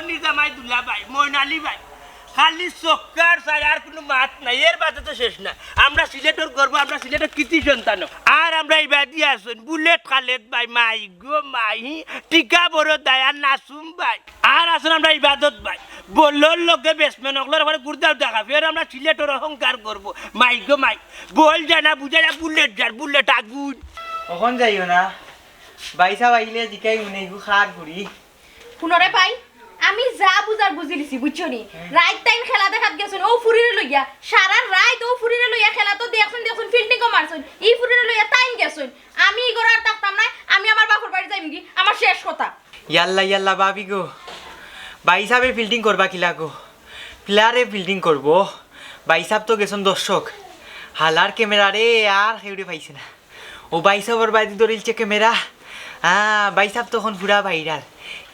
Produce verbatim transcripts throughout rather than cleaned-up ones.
নিজামাই দুলা ভাই, মইনালি ভাই, খালি চক্কর চাই, আর কুনু মাত নাই। এর বাদে তো শেষ না। আমরা সিলেটর গর্ব, আমরা সিলেটর কৃতি সন্তান। আর আমরা ইবাদি আছইন বুলেট খালেদ ভাই, মাই গো মাই, টিকা বড় দায়া নাসুম ভাই। আর আছইন আমরা ইবাদত ভাই, বলর লগে বেসমেন অকলর পরে গুর্দাও দেখা। ফের আমরা সিলেটর অহংকার গর্ব, মাই গো মাই। বল যায় না, বুঝায় না, বুলেট যার, বুলেট আগুন। অখন যাইও না, ভাইসাব আইলে জিকাইমুনে ইগু কার ফুড়ি। হুনো রে ভাই, আমি যা বুঝার বুঝিলিছি, বুঝছো নি? রাইত তাইন খেলা দেখাত গেছইন অউ ফুড়িরে লইয়া, সারা রাইত অউ ফুড়িরে লইয়া খেলা তো দেখছইন, দেখছইন, ফিল্ডিংও মারছইন, ই ফুড়িরে লইয়া তাইন গেছইন। আমি ই ঘরো আর থাকতাম নায়, আমি আমার বাপর বাড়ি যাইমুগি, আমার শেষ কথা। ইয়াল্লা ইয়াল্লা ভাবি গো, ভাইসাবে ফিল্ডিং করবা কিলা গো? প্লেয়ারে ফিল্ডিং করবো। ভাইসাব তো গেছইন দর্শক, হালার ক্যামেরারে আর কেউরে পাইছে না। অউ ভাইসাবর বায়দি ধরিলছে ক্যামেরা। হ্যাঁ, ভাইসাব তো অখন পুরা ভাইরাল।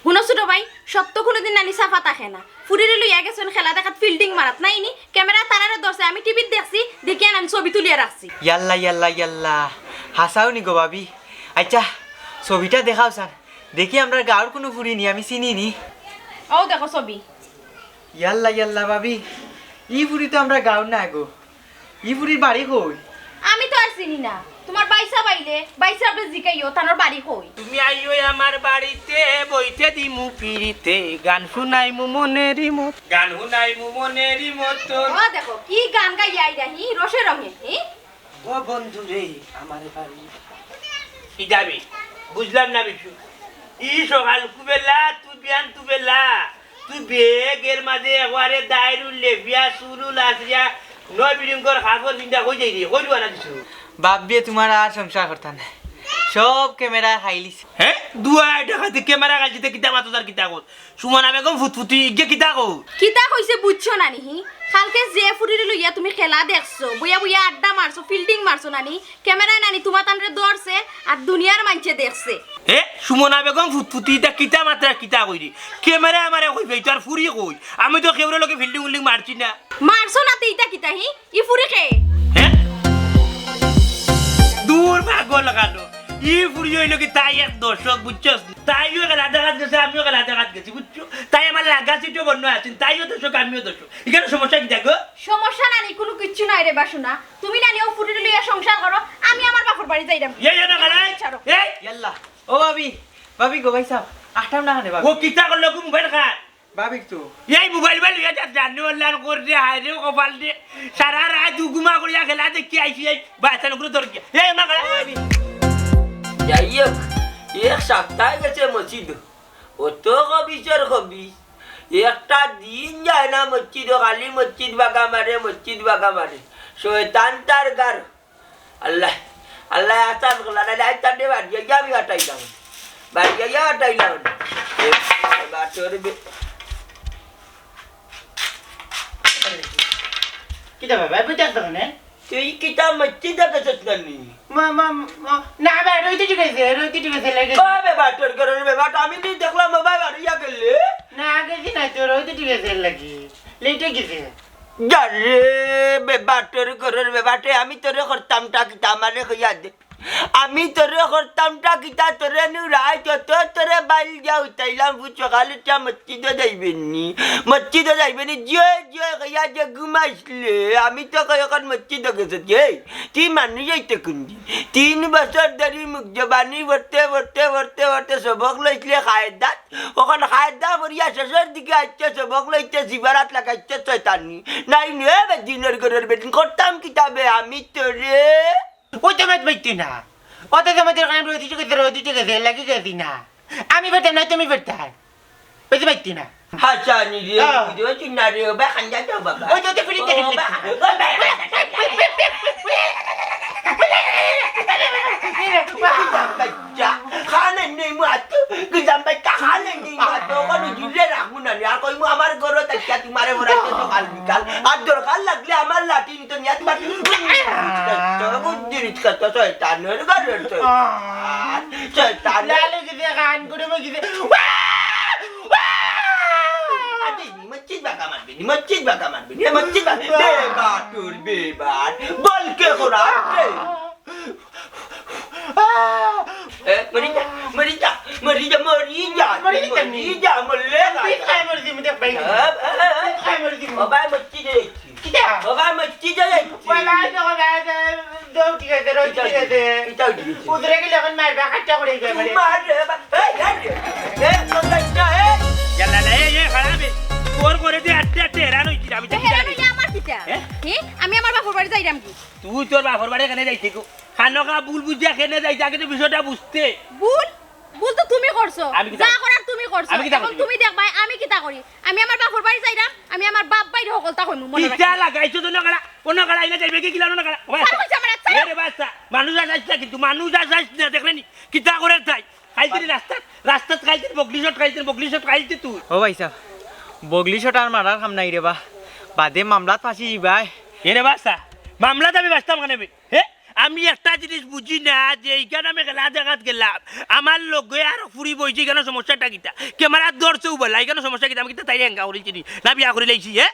হুনো ছোট ভাই, সত্য কুনুদিন নানি চাপা থাকে না। ফুড়িরে লইয়া গেছইন খেলা দেখাত ফিল্ডিং মারাত নায়নি, ক্যামেরা তারারে ধরছে, আমি টিভিত দেখছি, দেখিয়া নানি ছবি তুলিয়া রাখছি। ইয়াল্লা ইয়াল্লা ইয়াল্লা, হাছাউ নি গো ভাবি? আইচ্ছা, ছবিটা দেখাও চাইন, দেখি আমরার গাউর কুনু ফুড়ি নি, আমি চিনি নি। অউ দেখো ছবি। ইয়াল্লা ইয়াল্লা ভাবি, ই ফুড়ি তো আমরার গাউর না গো। ই ফুড়ির বাড়ি কই? আমি তো আর চিনি না। তুমার ভাইসাব আইলে, ভাইসাবরে জিকাইও, তানর বাড়ি কই? তুমি আইও আমার বাড়িতে, বইতে দিমু পিড়িতে, গান হুনাইমু মনেরই মত, গান হুনাইমু মনেরই মত। ও দেখো, কি গান গাইয়া আইরা, হি, রসে রঙে, হি? ও বন্ধু রে, আমার বাড়ি। কি দাবি? বুঝলাম না বিশু। ই সকাল কুবেলা, তুই বিয়ান তুবেলা, তুই বেগের মাঝে একবারে দায়রুল লেফিয়া, সুরুল আসিয়া, নয় বিডিঙ্গর কাপড় পিন্দা কই যাই রে, কই রুয়ানা দিছু? বাপ বিয়ে তুমার আর সংসার করতা না, সব ক্যামেরায় খাইলিছে। হ্যাঁ? দুয়াই ডাকাতি ক্যামেরা খাইছে, তে কিতা মাতো তার কিতা কর? সুমনা বেগম ফুতফুতি, ইগে কিতা কও? কিতা কইছে বুঝছো না নি হি? কালকে যে ফুড়িরে লইয়া তুমি খেলা দেখছো, বইয়া বইয়া আড্ডা মারছো, ফিল্ডিং মারছো না নি, ক্যামেরায় নানি তুমা তানরে ধরছে, আর দুনিয়ার মানষে দেখছে। এ, সুমনা বেগম ফুতফুতি, ইতা কিতা মাতরা কিতা কইরে? ক্যামেরায় আমারে কইবে, ইতার ফুড়ি কই? আমি তো কেউরর লগে ফিল্ডিং উল্ডিং মারছি না। মারছো না তে ইতা কিতা হি? ই ফুড়ি কে? হে? দূর পাগল কানো। ই ফুড়ি অইলো কি তাই এক দর্শক, বুঝছস? তাইও খেলা দেখাত গেছে, আমিও খেলা দেখাত গেছি, বুঝছো? তাই আমার লাগা সিটও বন্ধ আছে, তাইও দর্শক, আমিও দর্শক। ইখানো সমস্যা কিতা গো? সমস্যা নানি, কুনু কিচ্ছু নাই রে বাসুনা। তুমি নানি অউ ফুড়িরে লইয়া সংসার করো, আমি আমার বাপর বাড়ি যাইরাম। এই, এই, না, না, এই, ছাড়ো। এই। ইয়াল্লা। ও ভাবি, ভাবি গো, ভাইসাব, আটতাম না কেনে ভাবি? ও কিতা করলো গো মোবাইল খান? ভাবির তো। এই মোবাইল ভাই লইয়া যা জানো অনলাইন কর দে, হায় রে কপাল রে। সারা রাইত উগুমা করিয়া খেলা দেখি আইছি এই বাচ্চা লোকরে ধর গিয়া। এই না করে। ও ভাবি। যাই হোক, এক সপ্তাহ গেছে মসজিদ। অত খবিসর খবিস। একটা দিন যায় না মসজিদ, খালি মসজিদ বাগা মারে, মসজিদ বাগা মারে। শয়তান তার গার। আল্লাহ, আল্লাহ আসান করলা, নাইলে আইজ তারে বাড়ি আইয়া আমি হাটাইলাম। বাড়ি আইয়া হাটাইলাম। এ, বাটর বে- কিতা বাবা, বুঝাস তো কেনে? তুই কিতা মসজিদে গেছস না নি? মা, মা, মা, না, বা, রইতে ঠিক আছে, রইতে ঠিক আছে, লাগে। কবে বাটর ঘরর বেবাট? আমি তুই দেখলাম বাবা বাড়িয়া গেলে। না, গেছি না তো, রইতে ঠিক আছে, লাগে। লেটে গেছে। যারে বেবাটর ঘরর বেবাটে, আমি তোরে করতামটা কিতা আমারে কইয়া দে। আমি তোরে করতামটা কিতা, তোরে নু রাইত অত তোরে বাইল দিয়া উঠাইলাম, বুঝছো? খালি তা মসজিদো যাইবে নি, মসজিদো যাইবে নি, জিয়ে জিয়ে কইয়া যে ঘুমাইছলে, আমি তো কই অখন মসজিদো গেছে, এই, তুই মানুষ অইতে কুনদিন? তিন বছর ধরি মুখ জবানি পড়তে, পড়তে, পড়তে, পড়তে সবক লইছলে কায়দাত, অখন কায়দা পড়িয়া শেষর দিকে আইতে সবক লইতে জিবারাত লাগাইতে শয়তানি। নাই নে বে দিনর ঘরর বেটিন, করতাম কিতা বে আমি তোরে? ওই তো মাত মাততে না। অত তো মাতের কারণ রইতে ঠিক আছে, রইতে ঠিক আছে, লাগি গেছি না। আমি পারতাম না, তুমি পারতায়। ওই তো মাততে না। হাসানি রে, হ্যাঁ। ওই তো চিন্না রে, ও বা খান্দা দাও বাবা। ওই তো, ওই তো ফিরিতে ও বা, ও বা, বাচ্চা, খানে নেই মাত, কিজাম বাচ্চা খানে নেই মাত, ওখানে জুড়ে রাখবো না, আর কইমু আমার ঘরো থাকিয়া তোমারে ভরাইতে সকাল বিকাল, আর দরকার লাগলে আমার লাঠি নিতে নিয়ে তোমার বুদ্ধি রিক্সা তো শয়তানের ঘরের শয়তান, শয়তান। লালু গেছে, গান করে গেছে। আরে, মসজিদ বাঁকা মারবে নি, মসজিদ বাঁকা মারবে নি, মসজিদ বাঁকা। বেবাটর, বেবাট। বল কে করা? এ, মরি যা, মরি যা, মরি মরি যা, মরি যা, মরি যা, মরি যা, মরলে না। তুই খাই মরি দিমু, দেখ ভাই। হ্যাঁ, হ্যাঁ, হ্যাঁ। তুই খাই মরি দিমু। বাবা, মরছি যে যাইছি। কিতা? বাবা, মরছি যে যাইছি। বাবা, তো বাবা, দৌ ঠিক আছে, রোজ ঠিক আছে। কিতা উঠি গেছে? উদরে গেলে এখন মারবা, কাটটা করে দিবে আমারে। মার রে বাবা। এই, এই রে। এই, সব যাইছ না, এই। ইয়াল্লা, এই, এই, খারাপ, এই। তোর করে দিয়ে আটতে আটতে হেরান হইছি আমি, দেখি হেরান যাই। হইলে আমার কিতা? হ্যাঁ? হে? আমি আমার বাপর বাড়ি যাইরাম কি? তুই তোর বাপর বাড়ি কেনে যাইতে গো? খানোকা ভুল বুঝিয়া কেনে যাইতে, আগে তো বিষয়টা বুঝতে। ভুল? ভুল তো তুমি করছো। আমি কিতা যা করি? করার তুমি করছো। আমি কিতা এখন করি? তুমি দেখবায় আমি কিতা করি। আমি আমার বাপর বাড়ি যাইরাম, আমি আমার বাপ ভাইরে হকলতা কইমু, মনে রাখি। কিতা লাগাইছো তো নকরা? ও নকরা, ইনা যাইবে কি কিলা নকরা? ও ভাই, ছাড় কইছে আমার, ছাড়। এ রে বাচ্চা, মানুষ আর যাইছ না কিন্তু, মানুষ আর যাইছ না, দেখলে নি? কিতা করে তাই? খাইতে রে রাস্তাত, রাস্তাত খাইতে রে, বগলি শট খাইতে রে, বগলি শট খাইতে তুই। ও ভাই সাহেব, বগলি শট আর মারার কাম নাই রে বা। বাদে মামলাত ফাঁসি যাইবায়। এ রে বাচ্চা, মামলাত আমি বাঁচতাম কেনে বে? হে? আমি একটা জিনিস বুঝি না যে এইখান আমি খেলা দেখাত গেলাম, আমার লগে আর ফুরি বইছে, এখানে সমস্যাটা কিতা? ক্যামেরা ধরছে উবালা, এখানে সমস্যা কিতা? আমি কিতা তাইরে হেঙ্গা করিলছি নি? না বিয়া করিলাইছি, হে?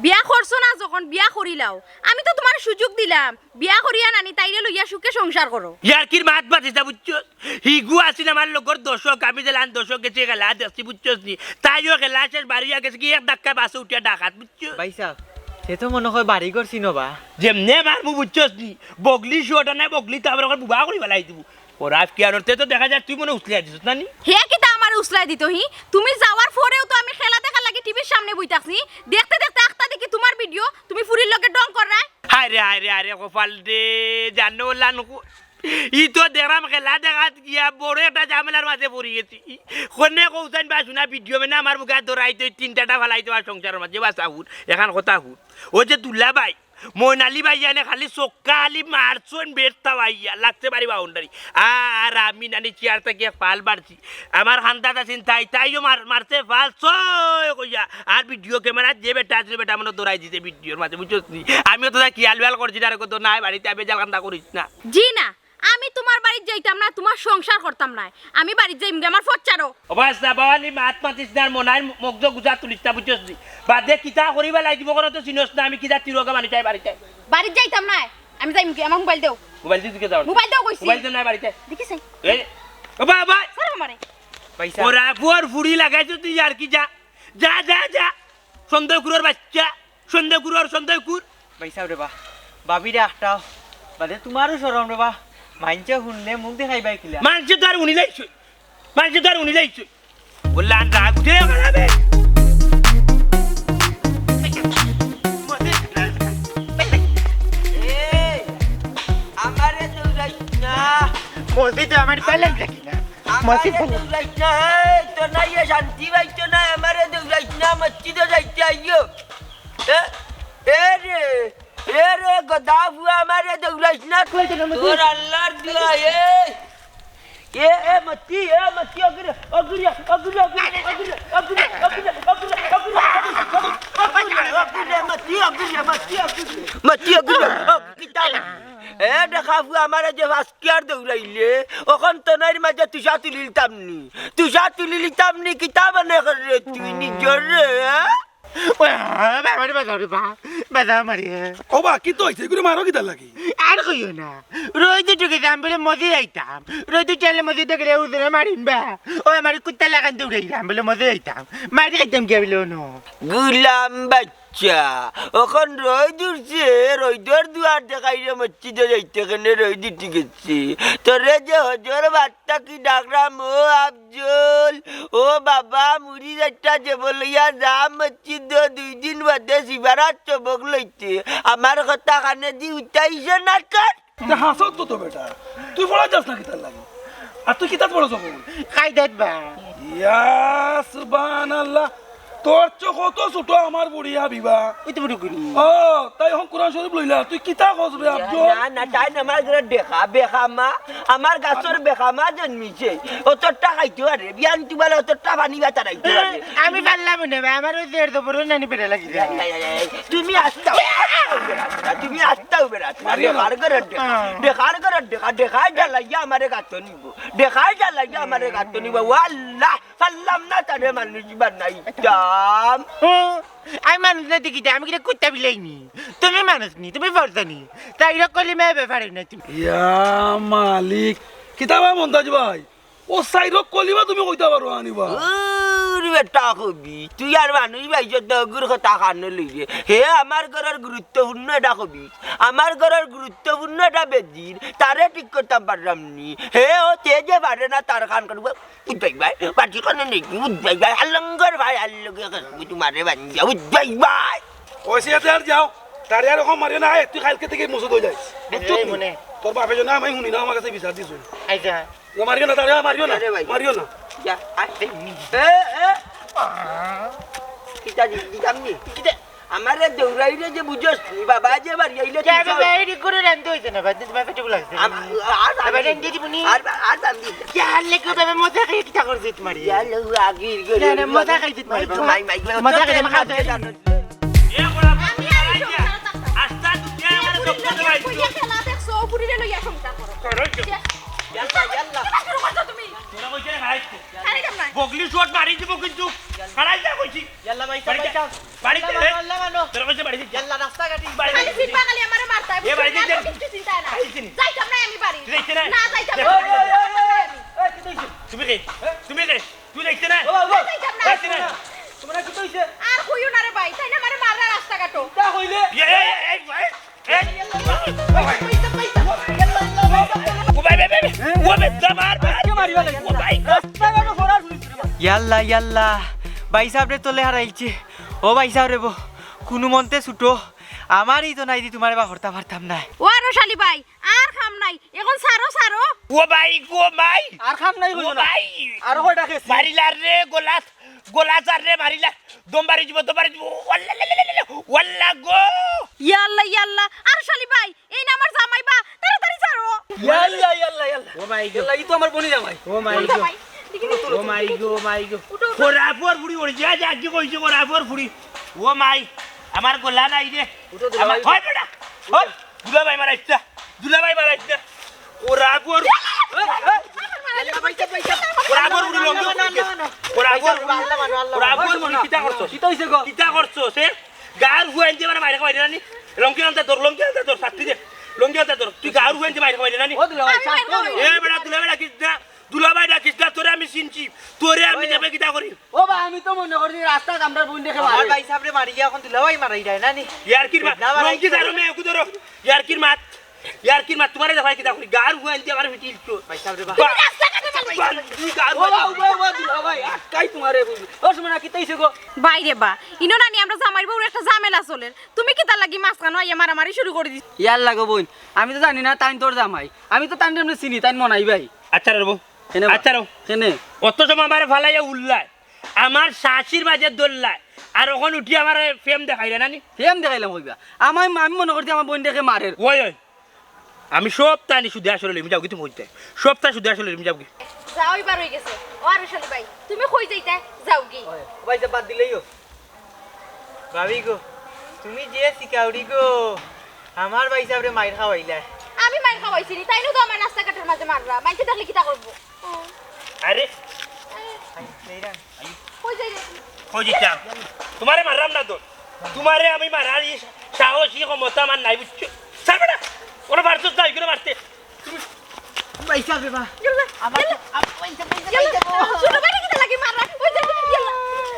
বিয়া করছো না যখন বিয়া করিলাও, আমি তো তুমারে সুযোগ দিলাম, বিয়া করিয়া নানি তাইরে লইয়া সুখে সংসার করো। ইয়ার্কির মাত মাতিস না, বুঝছস? হিগু আছিল আমার লগর দর্শক, আমি যেলান দর্শক গেছি খেলা দেখছি, বুঝছস নি? তাইও খেলা শেষ বাড়িয়া গেছে কি এক ধাক্কা বাসে উঠিয়া ডাকাত, বুঝছস? ভাই সাহেব, সে তো মনে হয় বাড়ি ঘর চিনো বা। যেমনে মারমু বুঝছস নি, বগলি শুয়াটা নাই, বগলি তো আবার ওখানে বুবা করি ফেলাই দিবু। ওরা আজকে আর ওর তে তো দেখা যায় তুই মনে উছলিয়া দিছস না নি? হে কিতা আমারে উছলাই দিত হি? তুমি যাওয়ার পরেও তো আমি খেলা দেখার লাগি টিভির সামনে বই থাকছি। দেখতে দেখতে আখতা দেখি তুমার ভিডিও, তুমি ফুরির লগে ঢং কররায়। হায় রে, হায় রে, হায় রে, কপাল রে, জানো লান কো-, ই তো দেখলাম খেলা দেখাত গিয়া বড় একটা ঝামেলার মাঝে পড়ি গেছি। কোনে কৌছাইন বা শুনা ভিডিও মেনে আমার বুকে ধরাই তো তিনটা ফালাই দেওয়ার সংসারের মাঝে। বাস আহুর, এখান কথা হুর। ও যে দুলা ভাই, মইনালি ভাই জানে খালি চক্কা খালি মারছইন বেট তাওয়াইয়া, লাগছে বাড়ি বাউন্ডারি। আর আমি নানি চেয়ার থাকি এক ফাল মারছি। আমার খান্দাত আছিন তাই, তাইও মার-, মারছে ফাল ছয় কইয়া। আর ভিডিও ক্যামেরা যে বেটা আছিল, বেটা মনে ধরাই দিছে ভিডিওর মাঝে, বুঝছস নি? আমিও তো তাই খিয়াল বিয়াল করছি না, আর কত নাই বাড়িতে আমি জাল কান্দা করিস না। জি না, আমি তুমার বাড়িত যাইতাম না, তুমার সংসার করতাম না। আমি বাড়িত যাইমু গি, আমার ফট ছাড়ো। ও বাস না, বাওয়ালি মাত মাতিস না, আর মনাইর মগজ গুজা তুলিস না, বুঝছস নি? বাদে কিতা করিবা লাগি দিব, কোনো তো চিনস না, আমি কিতা তিরোগা মানুষ চাই বাড়িতে। বাড়িত যাইতাম না, আমি যাইমু গি, আমার মোবাইল দেও। মোবাইল দিয়ে দিকে যাও। মোবাইল দেও কইছি। মোবাইল দে না বাড়িতে। দেখি চাই। এই, ও বাবা। ছাড়ো আমারে। ভাই সাহেব। ওরা বুয়ার ফুড়ি লাগাইছো তুই আর কি, যা। যা, যা, যা। সন্দেহ কুরর বাচ্চা। সন্দেহ কুরর, সন্দেহ কুর। ভাই সাহেব রে বা। ভাবিরে আটকাও। বাদে তুমারও শরম রে বা। মাইনষে হুনলে মুখ দেখাইবায় কিলা? মাইনষে তো আর হুনিলাইছে। মাইনষে তো আর হুনিলাইছে। বললাম, রাগ উঠে গেল রে। এই, আমারে দৌড়াইস না। মসজিদে আমার প্যালেন্ট রাখি না। আমারে মসজিদ বলে। দৌড়াইস না, এই, তোর না ইয়ে শান্তি পাইছ না, আমারে দৌড়াইস না, মসজিদে যাইতে আইও। এ, এ রে, এ রে, গদা ফুয়া, আমারে দৌড়াইস না। কই যেন মসজিদ? তোর আল্লাহর দোয়া, এই। এ, এ, মতি, এ, মতি, অগুরে, অগুরে, অগুরে। মতি, অগুরে, মতি, অগুরে। মতি, অগুরে, অগ-, কিতা? এ, দেখা ফুয়া, আমারে যে ফার্স্ট ইয়ার দৌড়াইলে, অখন তনাইর মাঝে তুষা তুলিলতাম নি। তুষা তুলিলতাম নি, কিতা মনে করে তুই নিজর রে, হ্যাঁ? ওই, বাবা রে, বাবা রে, বা, বাবা মারি। ও বা, কিতা অইছে? এগুলো মারো কিতার লাগি? আর কইও না। রইদে ঢুকে যাম বলে মজে যাইতাম। রইদে ঠেলে মজে দেখলে উদরে মারিম বা। ও আমার কুত্তা লাগান দৌড়াইলাম বলে মজে যাইতাম। মারি খাইতাম কি বলে অনো? গুলাম বাচ্চা, অখন রইদ উঠছে, রইদর দুয়ার দেখাইরে মসজিদে যাইতে কেনে রইদ উঠি গেছে। তোরে যে হজর বার্তা কি ডাকরাম ও আফজল, ও বাবা, মুড়ি একটা যে বলিয়া যা মসজিদ দুই দিন বাদে সিবারাত চবক লইতে। আমার কথা কানে দি উঠাইছে না তোর? তে হাসত তো, তো বেটা, তুই পড়া যাস না কিতার লাগি? আর তুই কিতাত পড়ছ? কায়দাত বা। ইয়া সুবহানাল্লাহ, তোর চোখ কত ছোট আমার বুড়ি হাবিবা। ওই তো বুড়ি করি। ও, তাই এখন কোরআন শরীফ লইলা, তুই কিতা কস রে আব্দুল? না, না, তাই না, আমার ঘরে দেখা, বেখামা, আমার গাছর বেখামা জন্মিছে। অতটা খাইতে পারে, বিয়ান তুমার অতটা পানি বাতা রাইতে পারে। আমি পারলাম না, আমার ওই দেড় দুপুরে নানি পেটে লাগি যায়। এই, এই, এই, এই, তুমি আস্তাও, আস্তাও বেড়া, তুমি আস্তাও বেড়া, তুমি মারিও না। দেখার ঘরের দেখা, হ্যাঁ। দেখার ঘরের দেখা, দেখাই জ্বালাইয়া আমারে গাতো নিব, দেখাই জ্বালাইয়া আমারে গাতো নিব। ও আল্লাহ, পারলাম না তারে মানুষ বানাইতাম। হুম, আমি মানুষ না দেখিতে, আমি কিতা কুত্তা বিলাইনি? তুমি মানুষ নি, তুমি ফর্দানি। তাই রকলি মেয়ে ব্যাপারে না তুমি। ইয়া মালিক, কিতাবা মন্তাজ ভাই, ও সাইরক কলিমা তুমি কইতা পারো আনিবা? ওরে বেটা কবি, তুই আর মানুষ পাইছস তো অগুর কথা কানো লইরে। হে আমার ঘরর গুরুত্বপূর্ণ এটা কবি। আমার ঘরর গুরুত্বপূর্ণ এটা বেদিন। তারে ঠিক করতাম পারলাম নি। হে ও তে যে পারে না তার কান করবো। উদ্ধাই ভাই, বাটি কানো নেই। উদ্ধাই ভাই, আলঙ্গর ভাই, আল্লগে করবো তোমারে বান্ধিয়া। উদ্ধাই ভাই। কইছি এতে আর যাও। তারে আর ওখান মারিও না, আয়, তুই কালকে থেকে মুসুদ হয়ে যাইস। বুঝছো এই তুই? মনে। তোর বাপে জন্য আমি শুনি না, আমার কাছে বিচার দিস। আইসা। না, মারিও না, তারে আর মারিও না, আরে ভাই। মারিও না। যা, আয়। এ, এ। কিতা দি-, দিতাম নি? কিতা? আমারে দৌড়াইরে যে বুঝছস নি, বাবা যে বাড়ি আইলে কে তুই বাবা, চল। এই করে রান্ধতে হইছে না, ভাই, তোমার পেটে লাগছে। আম-, আর এবার রান্ধি রান্ধতে দিবনি। আর, আর রান্ধি। কে হারলে কেউ তবে মজা খাই কিতা করছে তোমার? গেল আগির গেল। না, না, মজা খাইছে তোমার। মাই, মাই, মাই, মজা খাইছে, মাই, মাই, মাই। এ বড় আমি আর এই সংসারো থাকতাম না। আস্তা তুই কে এই আমারে বুড়িরে দখল লইয়া দেবাই? কইয়া খেলা দেখছো, ও বুড়িরে লইয়া সংসার করো। করো কি? ইয়াল্লা, ইয়াল্লা। কিতা শুরু করছো তুমি? তোরা কইছে না, খাইছে। খালি কাম নাই। বগলি শট মারি দিব কিন্তু। খালাই যা কইছি। ইয়াল্লা ভাই, বাড়িতে, ভাই, বাড়িতে, ইয়াল্লা, এ? ইয়াল্লা, মানো। তোরা কইছে বাড়িতে। ইয়াল্লা, রাস্তাঘাটে। বাড়িতে। খালি সিট বাঙালি আমারে মারতায়, এ, বুঝছো? বাড়িতে না, যান। কিচ্ছু চিন্তা নাই। খাইছি নি? যাইতাম না আমি বাড়ি। তুই যাইতে নাই? না, যাইতাম না। এই, এই, এই, এই, এই, কি কইছে? তুমি কে? তুমি কে? তুই দেখতে না? ও, ও, না, যাইতাম না। দেখতে না? না। তোমার কি কইছে? আর কইও না রে ভাই, তাই না আমারে মাররা রাস্তাঘাটো। তা কইলে? এই, এই, এই, এই, এই, এই। ও ভাই, ভাই, ভাই, ভাই। ও ভাই, ভাই, ভাই। ও ভাই, মার, মার। আজকে মারিবা লাগে। ও ভাই। রাস্তাঘাটো ফরার পুলিশ রে ভাই। ইয়াল্লা, ইয়াল্লা। ভাই সাহেব রে তলে হারাইছে। ও ভাই সাহেব রে বো, কুনু মন্তে ছুটো। আমারই তো নাই দি তোমারে বা হরতা পারতাম না। ও আরো শালি ভাই, আর কাম নাই, এখন সারো, সারো। ও ভাই গো মাই। আর কাম নাই ও কইও না। ভাই। আরো কয়টা খেছি। মারিলার রে, গলাত, গলা চার রে, মারিলা। দম বাড়ি দিব, দম বাড়ি দিব। ওয়াল্লা, লা, লা, লা, লা, ওয়াল্লা গো। ইয়াল্লা, ইয়াল্লা। আর শালি ভাই, এই না আমার জামাই বা, তাড়াতাড়ি ছাড়ো। ইয়াল্লা, ইয়াল্লা, ইয়াল্লা। ও ভাই গো। ইয়াল্লা, ই তো আমার বনি জামাই। ও মাই গো। জামাই, দেখি, দেখি। ও মাই গো, ও মাই গো। উঠো, উঠো। করাপুর ফুড়ি ওরে যা, যা, কি কইছে করাপুর ফুড়ি। ও মাই, আমার গলা নাই রে। উঠো, দুলা আমার, ভাই। হয় বেটা, হয়। দুলা ভাই মারাইছ না। দুলা ভাই মারাইছ না। ওরা আগর, ওরা আগর উড়ি লঙ্গি। না, না, না, না। ওরা আগর, আল্লাহ মানো, আল্লাহ মানো। ওরা আগর উড়ি কিতা করছো? কিতা হইছে গো? কিতা করছো? সে গার হুয়াইন যে মানে মাইরে খাওয়াইরে নানি? লঙ্গি আনতে ধর, লঙ্গি আনতে ধর, ছাত্রী দে। লঙ্গি আনতে ধর। তুই গার হুয়াইন যে মাইরে খাওয়াইরে নানি? ও দুলা ভাই, আমি মাইরে খাওয়াইরে। এ বেটা, দুলা বেটা কিস না। দুলা ভাই ডাকিস না, তোরে আমি চিনছি। তোরে আমি ওই। দেখবে কিতা করি? ও ভাই, আমি তো মনে করি রাস্তাত আমরার বইন দেখে আমার মারে। ভাই সাহেবরে মারি গিয়া এখন দুলা ভাই মারাই যায় না নি? ইয়ারকির মাত। বেদনা বাড়াই লঙ্গি ধরো, মেয়ে, ওগু ধরো। ইয়ারকির মাত। ইয়ারকির মাত, তোমারে দেখাই কিতা করি? গার হুয়াইন দি আমার ফিটিল তো। ভাই সাহেবরে বা- বা-, বান্দি গার ও হুয়াইন বাবা, দি। ও বাবা, দুলা ভাই, আটকাই তোমারে বুঝি। ও সুমনা, কিতা হইছে গো? ভাই রে বা, ইনো নানি আমরা জামাইর বউর একটা ঝামেলা চলের। তুমি কিতার লাগি মাঝখানো আইয়া মারামারি শুরু করি দিছ? ইয়াল্লা গো বইন, আমি তো জানি না তাইন তোর জামাই। আমি তো তাইন এমনে চিনি, তাইন মনাই ভাই। আচ্ছা রে বউ, কেনে বা? আচ্ছা রে। কেনে? অত সময় আমারে ফালাইয়া উল্লায়, আমার শাশির মাঝে দোল্লায়, আর অখন উঠি আমারে প্রেম দেখাইরে নানি? প্রেম দেখাইলাম কইবা? আমার, আমি মনে করছি আমার বইন দেখে মারের। ওই, ওই, আমি সবতা আনি সুদে আসলে লইমু যাওগি তুমি কইতে। সবতা সুদে আসলে লইমু যাওগি। যাও, এবার হয়ে গেছে। ও আরো শালি ভাই, তুমি কই যাইতা? যাওগি। ওই, ভাই, যা বাদ দিলেই হোক। ভাবি গো, তুমি যে শিকাউরি গো, আমার ভাই সাহেবরে মাইর খাওয়াইলা। আমি মাইর খাওয়াইছি নি, তাইনও তো আমার রাস্তাঘাটের মাঝে মাররা। মাইনষে দেখলে কিতা করবো? আরে, এই রান। কই যাই রে? কই যাইতাম? তোমারে মারলাম না তো। তোমারে আমি মারার ই সাহস, ই ক্ষমতা আমার নাই, বুঝছো? ছাড় বেটা। ওরা মারতো তাই করে মারতে। তুমি ভাই সাহেব রে বা। ইয়াল্লা, আমার, ইয়াল্লা। আমার ভাই সাহেব, ভাই সাহেব, ইয়াল্লা। ভাই সাহেব। ছোট ভাইরে কিতা লাগি মাররা? ওই যে, ইয়াল্লা।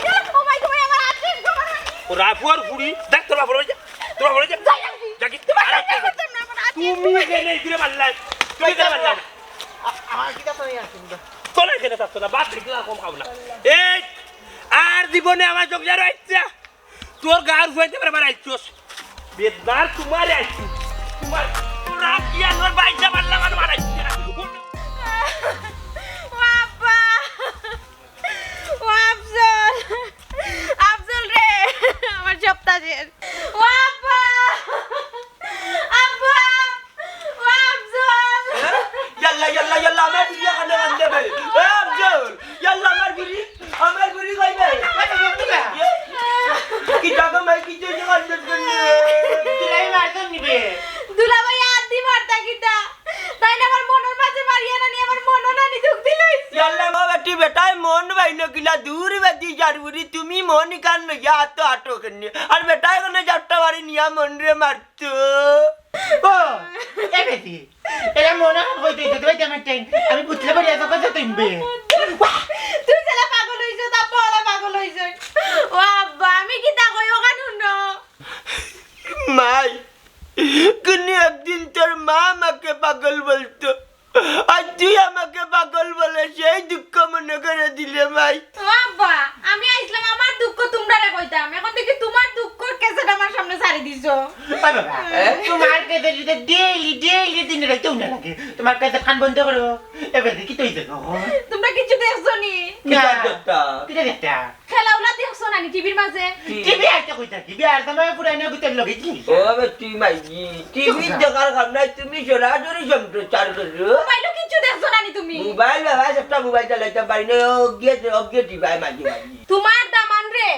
ইয়াল্লা, ও ভাই, ও ভাই, আমার আজকে খবর হয়নি। ও রাফুয়ার ফুড়ি, দেখ তোর বাপরে যা। তোর বাপরে যা। যাই আমি। যা কি? তোমার আর সাথে একটা করতাম না, আমার আজকে তুমি খবর হয়নি। কেন এই করে মারলাই? তুমি কেন মারলাই? আ-, আমার কিতা তো নেই আর কিতা। তোর এখানে থাকতো না, বাদ দেখি না, কম খাও না। এই, আর জীবনে আমার চোখ যারো ইচ্ছা। তোর গার ফুয়াইতে পারে মারাইছস। বেদনার তোমারে আইছি। তোমার, তোরা কি আর ওর বাইচ্চা মারলাম আর মারাইছি না। ও আব্বা! ও আফজল! আফজল রে! আমার সবতা শেষ। ও আব্বা! আব্বা! ও আফজল! ইয়াল্লা, ইয়াল্লা, ইয়াল্লা, আমার বুড়ি কান্দে কান্দে বে। এ আফজল, ইয়াল্লা, আমার বুড়ি, আমার বুড়ি কই বে? কিতা গো মাই, কিতা অইছে কান্দে কান্দে? দুলাভাই মারছইন নি বে? দুলাভাই আর দি মারতা কিতা? তাইন আমার মনর মাঝে মারিয়া নানি, আমার মনও নানি দুখ দিলাইছে। ইয়াল্লা, মা বেটি বেটায় মন বাইলো কিলা, দূর বেটি যার বুড়ি, তুমি মন কান লইয়া আতো আটো কেনে? আর বেটায় কোনো যাত্রা বাড়ি নিয়া মনরে মারতো। ও, এ বেটি, এরা মনে হয় তুই তো ভাই আমার টাইম, আমি বুঝলে পারি এত কথা তুমবে। তুই যেলা পাগল অইছস, তা বড় পাগল অইছস। ও আব্বা, আমি কিতা কই, অখান হুনো। মাই, কুনু একদিন তোর মা আমাকে পাগল বলতো, আর তুই আমাকে পাগল বলে সেই দুঃখ মনে করে দিলে মাই। ও আব্বা, আমি আইছলাম আমার দুঃখ তুমরারে কইতাম, অখন দেখি তুমার দুঃখর ক্যাসেট আমার সামনে ছাড়ি দিছো। ওই বাবা, এ? তুমার ক্যাসেট যদি ডেইলি, ডেইলি দিনে রাইতে হুনা লাগে, তুমার ক্যাসেট খান বন্ধ করো। এবার দেখি তুই দেখো। তুমরা কিচ্ছু দেখছো নি? না। কিতা দেখতা? কিতা দেখতা? খেলাধুলা দেখছো না নি টিভির মাঝে? টিভি আইতে কইতা কি? বিয়ার সময় পুরানো গুতের লগে কি? ও বে তুই মাইজি, টিভি দেখার কাম নাই, তুমি সরাসরি সম্প্রচার করো। মোবাইলও কিচ্ছু দেখছো না নি তুমি? মোবাইল বাবা, একটা মোবাইল চালাইতাম পারি না, ও গিয়ে, ও গিয়ে টিভি আয় মাঝে মাঝে। তুমার দামান রে,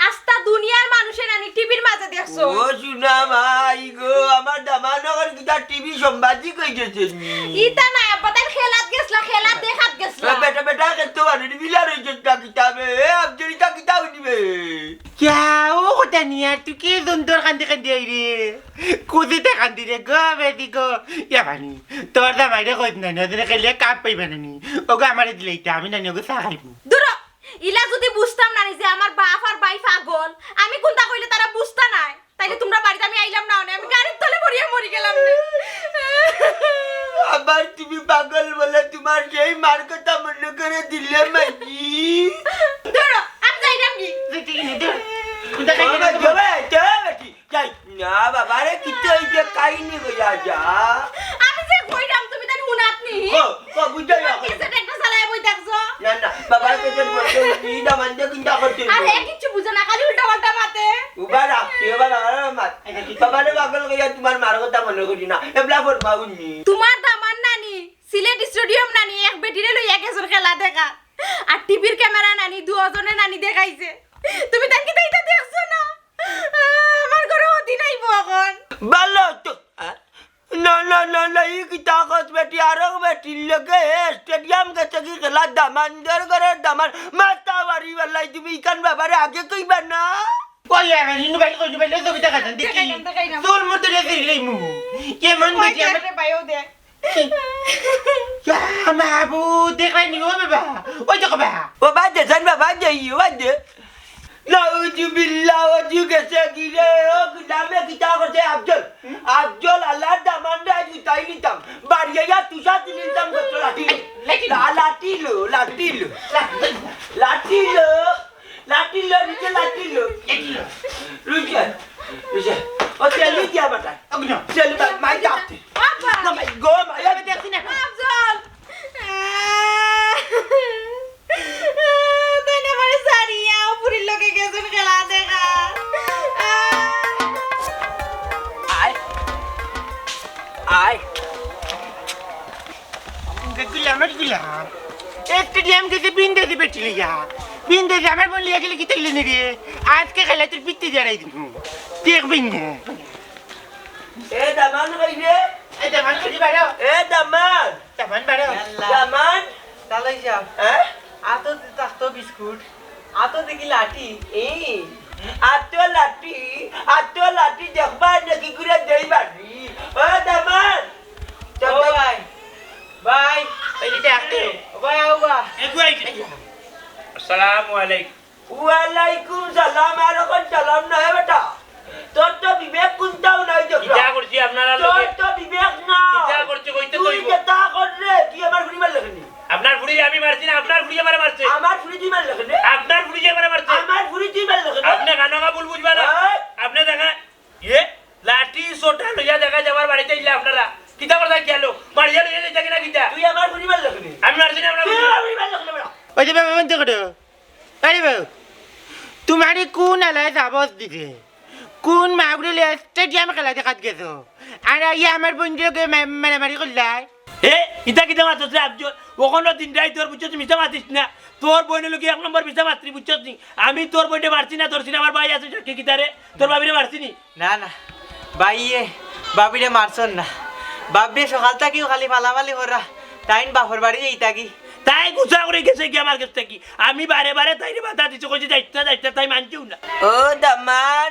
আস্তা দুনিয়ার মানুষে নানি টিভির মাঝে দেখছো। ও সোনা মাই গো, আমার দামান অখন কিতা টিভি সাংবাদিক অই গেছে নি? ইতা না, আব্বা তাই খেলাত গেছলা, খেলা দেখাত গেছলা। এ বেটা, বেটা, খেলতে পারে নি, মিলা রইছে না কিতা বে? এ, আফজল ইতা কিতা অইনি বে? কিয়া, ও কথা নি আর, তুই কি জন্তুর কান্দি কান্দি আই রে? কুদিতে কান্দি রে, গো বেটি গো। ইয়া বানি, তোর দামাইরে কইত না নি, ওদিনে খেলে কাপ পাইবা না নি। ওগো আমারে দিলে ইতা, আমি নানি ওগো চা খাইবো। দূর হ, ইলা যদি বুঝতাম না নি যে আমার বাপ আর ভাই পাগল, আমি কুনতা কইলে তারা বুঝতা নায়, তাইলে তুমরার বাড়িত আমি আইলাম না অনে, আমি গাড়ির তলে পড়িয়া মরি গেলাম নে। আবার তুমি পাগল বলে তুমার সেই মার কথা মনে করে দিলে মাইজি। ধরো, আমি যাইলাম কি? তুই ঠিক নেই, ধর। ও মা, যাবে, যাবে, ঠিক। যাই না বাবা রে, কিতা অইছে কাহিনী কইয়া যা। আমি যে কইরাম তুমি তাই হুনাত নি। ও, ও, বুঝাই না। ক্যাসেট একটা চালায় বই দেখছো? না, না, বাবার ক্যাসেট বলতে কি দামান দিয়ে কিনতে করতে আর হে কিচ্ছু বুঝে না, খালি উল্টা পাল্টা মাতে। উবা রাখতে, উবা রাখতে মাত। বাবা রে পাগল কইয়া তুমার মার কথা মনে করি না। এবলা ফরমাউনি। তুমার দামান নানি, সিলেট স্টেডিয়াম নানি, এক বেটিরে লইয়া গেছইন খেলা দেখা। আর টিভির ক্যামেরা নানি, দুইজনে নানি দেখাইছে। তুমি তাই কিতা ইতা দেখছো না? আমার ঘরে অদিন আইবো অখন। ভালো তো, আ? না, না, না, না, ই কিতা কস বেটি, আরো বেটির লগে, এ, স্টেডিয়াম গেছে কি খেলা, দামান্দর ঘরের দামান, মাথা বাড়ি বেলাই, তুমি ইখান বাবারে আগে কইবা না? ওই, আমি মোবাইল কই, মোবাইল কই, ছবি দেখাইতাম, দেখি। দেখাইতাম, দেখাইতাম। তোর মতো রে দিলেই মু। কেমন ওই বেটি আমার? দেখে পাইও দে। ইয়া মাবুদ, দেখরায় নি ও বাবা? ওই দেখো বাবা। ও বাদ দে, জান বাবা, বাদ দে, ই বাদ দে। নাউজুবিল্লাহ, অজু গেছে গি রে, ও গুলামে কিতা করছে আফজল? আফজল আল্লাহর দামান রে, আজ উঠাই নিতাম। বাড়ি আইয়া তুষা দিলিতাম গত লাঠি লো। লাঠি লো। লা-, লাঠি লো, লাঠি লো। লাঠি লো। লাঠি লো, নিচে লাঠি লো। লাঠি লো। রুজা, রুজা। ও তেলি দিয়া বাটা। অগ্নি। তেলি বা-, মাই যাতে। বাবা। না, মাই গো, মাই আমি দেখছি না। আফজল। তাই না মানে সারিয়া, ও পুরির লগে গেছইন খেলা দেখা। আয়। আয়। গুলাম, গুলাম। একটা গেম গেছে বিন্দেসি বেটি লইয়া। বিন্দেসি আমার বইন লইয়া গেলে কিতা অইলো নি রে? আজকে খেলা তোর পিত্তি জারাই দিমু। দেখবি না। এ দামান কই রে? এ দামান কই বারো? এ দামান। দামান বারো। দামান। তালাই যা। হ্যাঁ? আতো থাকতো বিস্কুট। আতো দেখি লাঠি। এই, আতো লাঠি, আতো লাঠি দেখবা নাকি ঘুরে দেই বাড়ি? ও দামান। ও ভাই, ভাই। এই যে ডাকতে। ও ভাই, ও ভাই। এগু আই। আসসালামু আলাইকুম। ওয়ালাইকুম সালাম, আর অখন সালাম না, হে বেটা। তোর তো বিবেক কুন্তাও নাই দেখলাম। কিতা করছি আপনারা তোর লগে? তো বিবেক না। কিতা করছি কইতে তুই কইব। যেটা কর রে, তুই আমার ফুড়ি মারলে কেনে? আপনার ফুড়ি আমি মারছি না, আপনার ফুড়ি আমারে মারছে। আমার ফুড়ি তুই মারলে কেনে? আপনার ফুড়ি আমারে মারছে। আমার ফুড়ি তুই মারলে কেনে? আপনি কানো কাবুল বুঝবা না। হ্যাঁ? আপনি দেখা, ইয়ে, লাঠি সোটা লইয়া দেখা যাবার বাড়িতে ইলে আপনারা। কিতা কথা কি আলো? মারিয়া লইয়া যাইতা কিনা কিতা? তুই আমার ফুড়ি মারলে কেনে? আমি মারছি না, আপনার তুই ফুড়ি। আমার ফুড়ি মারলে কেনে বেটা? ওই যে বাবা বন্ধ করো। আরে বাবু, তোমারে কোন আলায় সাবস দিছে? কোন মাগুরে লইয়া স্টেডিয়াম খেলা দেখাত গেছো? আর আইয়া আমার বন্ধুর লগে মা-, মারামারি করলায়? এ, ইতা কিতা মাতছ রে আফজল? অখনো দিন রাইত তোর বুঝছস নি, মিছা মাতিস না। তোর বইনর লগে এক নম্বর মিছা মাতরি বুঝছস নি? আমি তোর বইনরে মারছি না, ধরছি না, আমার ভাই আছে সাক্ষী কিতারে? তোর ভাবিরে মারছি নি? না, না, ভাইয়ে, ভাবিরে মারছন না। ভাবিয়ে সকাল থাকিও খালি ফালাফালি করা। তাইন বাপর বাড়ি যাইতা কি? তাই গুছা করে গেছে কি আমার গেছ থাকি? আমি বারে বারে তাইরে বাধা দিছি, কইছি, "যাইতা, যাইতা," তাই মানছেও না। ও দামান,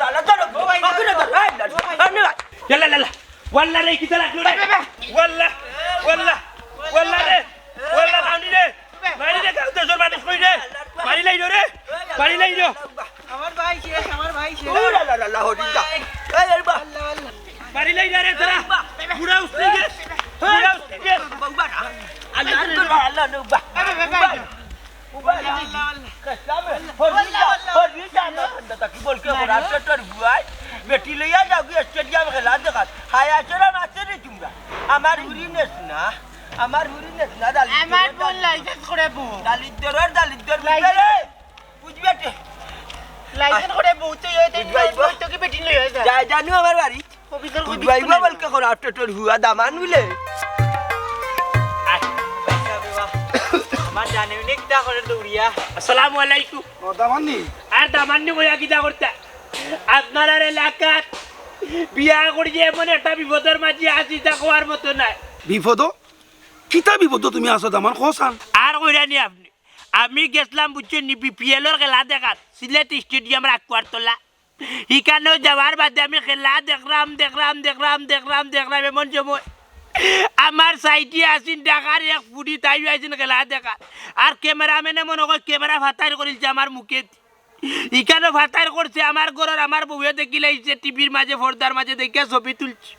আল্লাহ, ধরো, বাবা, ধরো, ধরো, এই, ধরো, ধরো, ধরো। ইয়াল্লা, ইয়াল্লা। ওয়াল্লা রে, কিতা লাগলো রে? ওয়াল্লা, ওয়াল্লা, ওয়াল্লা রে, ওয়াল্লা, মারি রে, মারি রে, গাঁও দেশর মানুষ কই রে? মারি লাইলো রে, মারি লাইলো। আমার ভাই শেষ, আমার ভাই শেষ। ও আল্লাহ, আল্লাহ, হরি যা। এই, এই, বা। আল্লাহ, আল্লাহ। মারি লাইলো রে, তারা। বুড়া উঠতে গেছে, বুড়া উঠতে গেছে। বাবা, আল্লাহ, আল্লাহ, আল্লাহ, বাবা। বাবা, বাবা। বাবা, আল্লাহ, আল্লাহ। হরি যা, হরি যা, আল্লাহ, আল্লাহ, কি বল কে করা, তোর বুয়াই? বেটি লইয়া যাও কি স্টেডিয়াম খেলা দেখাত? হায়া চোরা মারছে রে তোমরা। আমার হুরি নেস না, আমার হুরি নেস না, দালিদ্র আমার বোন লাইসেন্স করে বউ। দালিদ্রর দালিদ্র লাইসেন্স বুঝবে রে? বুঝবে রে? লাইসেন্স করে বউ তো ইয়ে, বুঝবাই বউ। তো কি বেটি লইয়া যায়? যায় জানো আমার বাড়ি? অফিসের বুঝবাই বউ বলকে করা, তোর হুয়া দামান বুলে। আয়, বাচ্চা বাবা। আমার জানে উনি কিতা করে দৌড়িয়া। আসসালামু আলাইকুম। ও, দামান্নি। আর দামান্নি কইয়া কিতা করতা? আপনার আর এলাকাত বিয়া করি যে এমন একটা বিপদর মাঝে আছি, তা কওয়ার মতো নাই। বিপদ? কিতা বিপদ তুমি আছো দামান, কও চাইন? আর কইরা নি আপনি। আমি গেছলাম, বুঝছেন নি, বিপিএলর খেলা দেখাত, সিলেট স্টেডিয়ামর আকুয়ার তলা। ইখানো যাওয়ার বাদে আমি খেলা দেখরাম, দেখরাম, দেখরাম, দেখরাম, দেখরাম, এমন সময় আমার সাইডে আছইন ঢাকার এক ফুড়ি, তাইও আইছইন খেলা দেখাত। আর ক্যামেরাম্যানে মনো কয় ক্যামেরা ফাতাইর করিলছে আমার মুখে। ইখানো ফাতাইর করছে, আমার ঘরর আমার বউয়ে দেখিলাইছে, টিভির মাঝে, পর্দার মাঝে দেখিয়া ছবি তুলছে।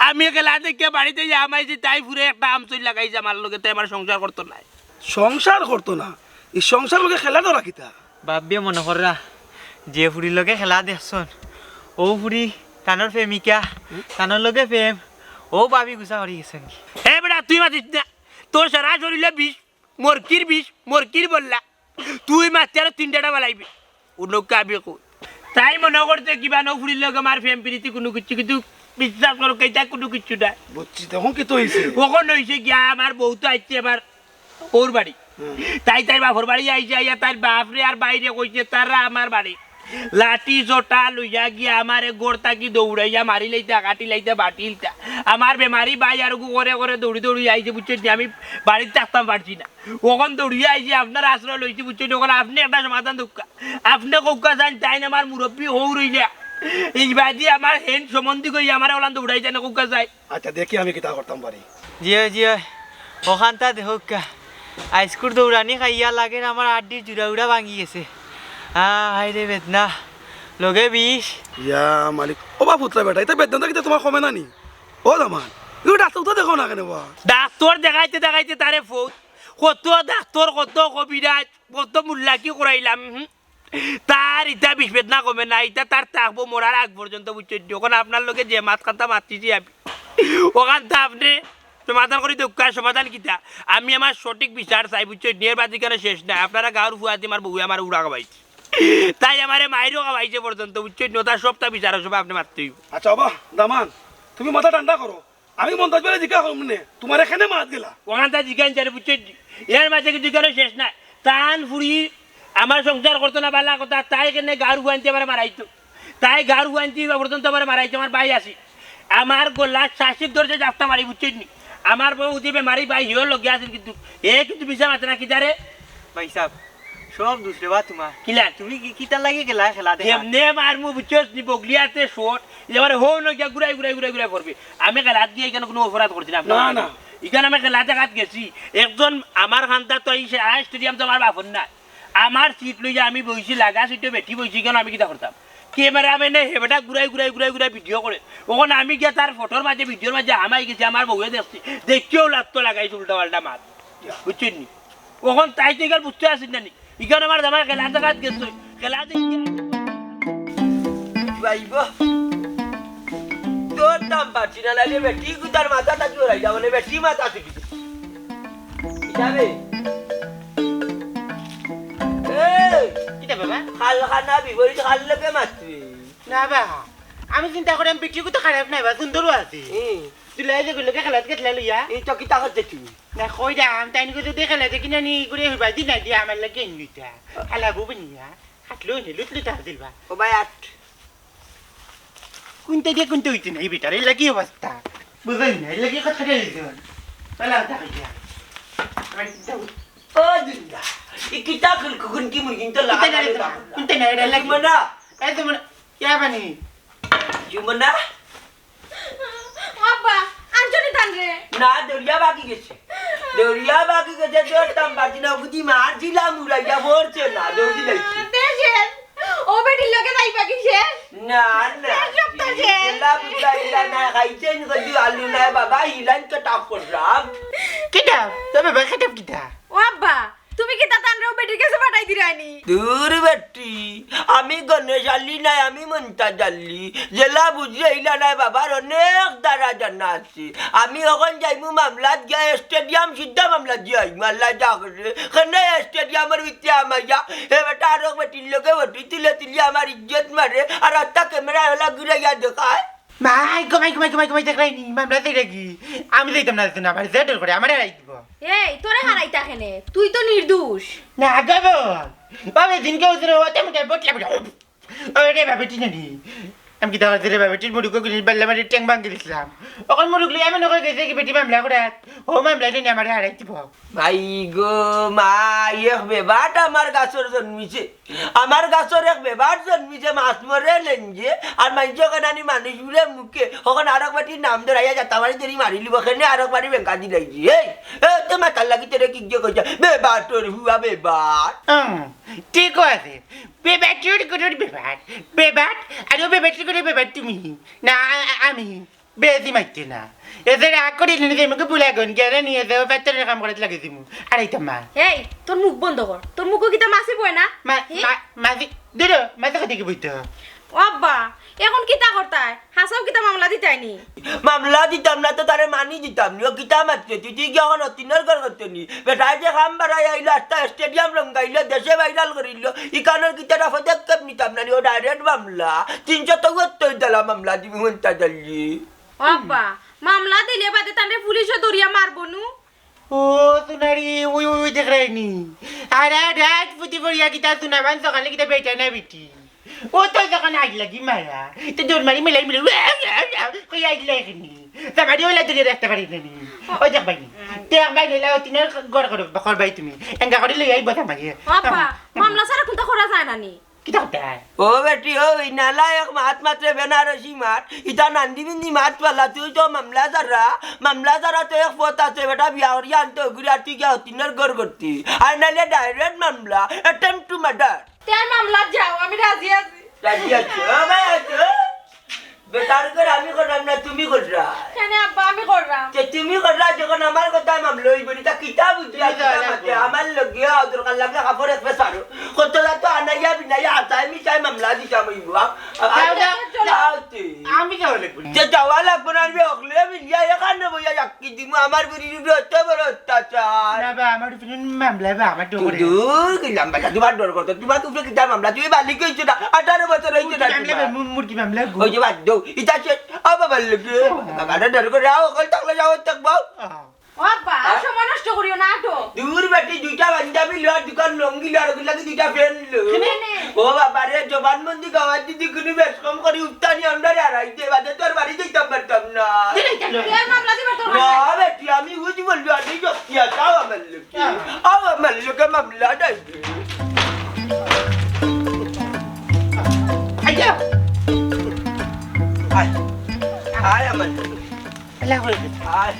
আমি খেলা দেখিয়া বাড়িত আইয়া হামাইছি, তাই ফুড়িয়ে একটা আমচইল লাগাইছে আমার লগে, তাই আমার সংসার করতো নায়। সংসার করতো না? ই সংসার লগে খেলা ধরা কিতা? বাবিয়ে মনো কররা, যে ফুড়ির লগে খেলা দেখছইন, অউ ফুড়ি তানর প্রেমিকা, তানর লগে প্রেম, অউ বাবি গুছা করি গেছইন। এ বেটা, তুই মাতিস না, তোর সারা শরীরে বিষ, মরকির বিষ, মরকির বল্লা। তুই মাততে আরো তিনটা বালাইবি। উনকা আমি কই। তাই মনো করছে কিবা নু ফুড়ির লগে আমার প্রেম প্রীতি কুনু কিচ্ছু, কিন্তু বিশ্বাস করো, ইটা কুনু কিচ্ছু নায়। বুঝছি, তখন কিতা অইছে? অখন অইছে গিয়া আমার বউ তো আইছে আবার অউর বাড়ি। তাই তাইর বাপর বাড়ি আইছে, আইয়া তাইর বাপরে আর ভাইরে কইছে, "তারা আমার বাড়ি।" লাঠি সোটা লইয়া গিয়া আমারে ঘর থাকি দৌড়াইয়া মারিলাইতা, কাটিলাইতা, বাটিলতা। আমার বেমারি ভাই আর ওগু করে করে দৌড়ি দৌড়ি আইছে, বুঝছইন নি? আমি বাড়িত থাকতাম পারছি না, অখন দৌড়িয়া আইছি, আপনার আশ্রয় লইছি, বুঝছইন নি? অখন আপনে একটা সমাধান দেউক্কা, আপনে কউক্কা চাইন, তাইন আমার মুরব্বি হউ রইলা, ইবাদি আমার হেন সম্বন্ধী কই আমারে অলান দৌড়াইতা না, কউক্কা চাইন। আচ্ছা, দেখি আমি কিতা করতাম পারি। জি অয়, জি অয়, অখানতা দেখউক্কা। আইজকুর দৌড়ানি খাইয়া লাগের আমার আড্ডির জুড়া উড়া ভাঙ্গি গেছে। আ, হায়রে বেদনা, লগে বিষ। ইয়া মালিক, ও বা পুতলা বেটা, ইতা বেদনাটা কিতা তুমার কমে না নি? ও দামান, ইগু ডাক্তর তো দেখো না কেনে বা? ডাক্তর দেখাইতে দেখাইতে তারে ফৌত, কত ডাক্তর, কত কবিরাজ, কত মুল্লাকি করাইলাম, হুম। তার ইতা বিষ বেদনা কমে না, ইতা তার থাকবো মরার আগ পর্যন্ত, বুঝছইন নি? অখন আপনার লগে যে মাত কথা মাতিছি আমি, অখানতা আপনে সমাধান করি দেউক্কা। সমাধান কিতা? আমি আমার সঠিক বিচার চাই, বুঝছইন নি? এর বাদে কেনে শেষ নাই। আপনারা গাউর ফুয়াদি আমার বউয়ে আমারে উড়া খাওয়াইছে, তাই আমারে মাইরও খাওয়াইছে পর্যন্ত, বুঝছইন নি? অতা সবতা বিচার সভায় আপনে মাততে অইবো। আচ্ছা, ও বা দামান, তুমি মাথা ঠান্ডা করো। আমি মন্তাজ ভাইরে জিকা করমু নে, তুমার এখানে মাত গেলা। অখানতা জিকাইন চাইলে বুঝছইন নি? এর মাঝে কিন্তু কেনে শেষ নাই। তান ফুড়ি আমার সংসার করতো না, বালা কথা, তাই কেনে গাউর ফুয়াইন্তে আমারে মারাইতো, তাই গাউর ফুয়াইন্তে পর্যন্ত আমারে মারাইতো, আমার ভাই আছি, আমার গলা শাসির ধরছে জাফটা মারি, বুঝছইন নি? আমার বউ যে বেমারি ভাই, হিও লগে আছিল, কিন্তু এ কিন্তু মিছা মাতে না, কিতারে? ভাইসাব, সব দুষ রে বা তুমার। কিলা? তুমি কি, কিতার লাগি গেলা খেলা দেখা? এমনে মারমু, বুঝছস নি, বগলিয়াতে শট, এবারে হো নয় গিয়া ঘুরাই, ঘুরাই, ঘুরাই, ঘুরাই পড়বে। আমি খেলাত গিয়া ইখান কুনু অপরাধ করছি না। না, না। ইখান আমি খেলা দেখাত গেছি। একজন আমার খান্দা তো এই সে-, আ, স্টেডিয়াম তো আমার বাপর না। আমার সিট লইয়া আমি বইছি, লাগা সিটে বেটি বইছি, ইখান আমি কিতা করতাম? ক্যামেরাম্যানে হে বেটা ঘুরাই, ঘুরাই, ঘুরাই, ঘুরাই ভিডিও করে। অখন আমি গিয়া তার ফটোর মাঝে, ভিডিওর মাঝে হামাই গেছি, আমার বউয়ে দেখছি। দেখিয়াও লাগতো লাগাইছে উল্টা পাল্টা মাত। বুঝছইন নি? অখন তাই তো ইখান বুঝতে আসিস না নি? ইখান আমার জামাই খেলা দেখাত গেছে, খেলা দেখি। ভাইব, তোর দাম বাড়ছি না, নাইলে বেটি কুতার মাথা থাকি ওরাই যাবো না, বেটি মাথা থাকি। যাবে। এই, কিতা বাবা? খাল খানা বিপরীত খাল লোকে মাতবে। না বা, আমি চিন্তা করি আমি বেটি কুতা খারাপ নাই বা, সুন্দরও আছে। হুম। তুই লাই যে গুলোকে খেলাত গেছলা লইয়া। এই তো কিতা করতে তুই? না, কইরাম, তাইন কইছে দেখে না, দেখি না নি, করে হইবা, দিন না দিয়া আমার লাগি আইন লইতা। হালা বউ বনিয়া, হাটলো নি, লুট লুট আসিল বা। ও ভাই, আট। কুনটা দিয়া কুনটা অইতো না, এই বেটার, এই লাগি অবস্থা। বুঝলি না, এই লাগি কথা খাই দিছে। পালা, দেখা গিয়া। ও জিন্দা, এই কিতা খুল কুকুন কি মুরগিন তো লাগা কুনটা না, না, কুনটা না, এটা লাগি। মানে, এই তো মানে, ইয়া বানি। কি মানে? ও আব্বা, আনছো নি তানরে? না, দরিয়া বাকি গেছে। দরিয়া বাকি গেছে, দৌড়তাম পারছি না, বুঝি মারছিলাম উড়াইয়া, পড়ছে না, দৌড়ি যাইছি। দেশের, ও বেটির লগে যাইবা কি শেষ? না, না। শেষ সপ্তাহ শেষ। এলা বুঝাইলা না, খাইছেন কদি আলু নাই বাবা, হিলাইন তো টাপ করলাম। কিতা? তবে ভাই, কিতা কিতা? ও আব্বা, তুমি কিতা তানরে ও বেটির গেছে পাঠাই দিরায়নি? দূর বেটি, আমি গণেশ আলী নায়, আমি মন্তাজ আলী। যেলা বুঝি এইলা নায় বাবার অনেক দ্বারা জানা আছে। আমি অখন যাইমু মামলাত গিয়া, স্টেডিয়াম সিদ্ধা মামলা দিয়া আইমু, আল্লাহ যা করে। কেনে স্টেডিয়ামর ভিতরে আমাইয়া, এ বেটা আরক বেটির লগে ফটো তুলে তুলি আমার ইজ্জত মারে, আর আত্তা ক্যামেরা ওলা ঘুরাইয়া দেখায়। মাই গো, মাই গো, মাই গো, মাই গো, মাই দেখরায় নি, মামলা দেই রাখি। আমি যাইতাম না, যাইতাম না, আমার যে ডর করে, আমার হারাই দিব। এই, তোরে হারাইতা কেনে? তুই তো নির্দোষ। না গো বোন, বাবা দিনকে ওজনে ওতে মুখে বটলা বটলা। ওরে বাবা, ঠিক নেই। আমি কিতা করছি রে বাবা, ঠিক মুরুখ করে বাল্লা মারি ট্যাং ভাঙি দিছিলাম। অখন মুরুখ লই আমি নকল গেছে কি বেটি মামলা করে, ও মামলা নিয়ে আমার হারাই দিব। মাই গো, মাই, এক বেবাট আমার গাছর জন্মিছে। আমার গাছর এক বেবাট জন্মিছে, মাছ মরে লেঞ্জে, আর মাইনষে কেনানি মানুষ বুলে মুখে। অখন আরক বেটির নাম ধরাইয়া যাতা মারি ধরি মারি লিব, কেনে আরক বাড়ি বেঙ্কা দিলাইছি। এই, এ, তে মাতার লাগি তোরে কি যে কইছে? বেবাটর হুয়া বেবাট। হুম, ঠিক আছে। বেবাটর গরুর বেবাট। বেবাট? আর ও বেবাটর গরুর বেবাট তুমি? না, আ-, আ-, আমি। বেশি মারতে না। এসে রাগ করি নিয়ে যে মুখে বুলা গন গেলে নিয়ে যাও, পেট্রোলের কাম করে লাগিয়ে দিমু। আর এই তো মা। এই, তোর মুখ বন্ধ কর। তোর মুখো কিতা মাছি বয় না? মা-, হি? মা-, মাছি, দূর হ, মাছি কথা কি বইতো? ও আব্বা, এখন কিতা করতায়? হাসাও কিতা মামলা দিতায়নি? মামলা দিতাম না তো তারে মানি দিতাম নি। ও কিতা মাতছে? তুই, তুই কি এখন অতিনর ঘর করতে নি? বেটায় যে কাম বাড়াই আইলো, আস্তা স্টেডিয়াম রঙ্গাইলো, দেশে ভাইরাল করিলো। ইকানোর কিতা একটা পদক্ষেপ নিতাম না নি? ও ডাইরেক্ট মামলা। তিনশো চুয়াত্তর ধারা মামলা দিবি, হুনতা জানলি। ও আব্বা, মামলা দিলে বাদে তানরে পুলিশে ধরিয়া মারবো নু? ও সোনারি, ওই, ওই, ওই দেখরায়নি। আরা রাত ফুটি পড়িয়া কিতা সোনাবান সকালে কিতা বেটা না বেটি। ও তো যখন আগ লাগি মারা, তো জোর মারি মিলাই মিলে, কই আগ লাগেনি। তামারি ওলা ধরে রাখতে পারি না নি। ওই দেখ বাইনি। তে এক বাইনি লা, তিনের গড় করো, করবাই তুমি। এঙ্গা করে লই আইব তামারি। বাবা, মামলা ছাড়া কুনতা করা যায় না নি? কিতা কথা? ও বেটি, ওই নালায়েক মাত মাতরে বেনারসি মাত। ইতা নান্দি বিন্দি মাত পালা, তুই তো মামলা ছাড়া, মামলা ছাড়া তো এক পথ আছে, বেটা বিয়া করিয়া আনতে অগুরে আর তুই গিয়া হতিনর ঘর করতি। আর নাইলে direct মামলা, attempt to murder। তে মামলা যাও, আমি রাজি আছি। রাজি আছি? ও ভাই, আছো? বেটার ঘর আমি করলাম না, তুমি করলা। কেনে আব্বা, আমি করলাম। যে তুমি করলা, যখন আমার কথায় মামলা অইব নি, তা কিতা বুঝি তুমি আর কিতা যাও, মাতে? যাও। আমার লগে আও, দরকার লাগলে কাপড় এক পেছাড়ো। কত যা তো আনাইয়া বিনাইয়া আতায় মিশাই মামলা দিতাম অইব। আ-, আ-, যাও, যাও। যাও তে। আমি যাওয়া লাগবো না। যে যাওয়া লাগবো না, আমি অকলে মিলিয়া এখানে বইয়া যাক্কি দিমু, আমার বুড়ির উপরে অত বড় অত্যাচার। না বা, আমার উপরে মামলা বা, আমার ডর করে। দূর গেলাম বাবা, তোমার ডর করতো, তোমার উপরে কিতা মামলা? তুমি বালিক অইছো না, আঠারো বছর অইছে না মুরগি মামলা তোমার। বা, মু-, মুরগি মামলা গো। ওই যে বাদ দেও, ইটা সে, ও বাবার লগে, ও বাবা। বাবা, ডর করে, আও, অকল থাকলে যাও, থাকবো। আহ। ও আব্বা, আর হ্যাঁ? সময় নষ্ট করিও না, আটো। দূর বেটি, দুইটা পাঞ্জাবি লো, আর দুইখান লুঙ্গি লো, আর ওগুলা কি দুইটা প্যান্ট লো। কেনে? ও বাবা রে, জবানবন্দি গাওয়ার দিদি কোনো বেশ কম করি উত্তানি আমরা আর আইতে বাদে তোর বাড়ি যাইতাম পারতাম না। দিলে কেন? এর মামলা দিবার দরকার না নাই। বেটি, আমি বুঝি বলবি, আমি যুক্তি আছে, আও আমার লগে। হ্যাঁ। আও আমার লগে মামলা নাই। আইয়া। আয়, আয় আমার লগে। আল্লাহ করে দে। আয়।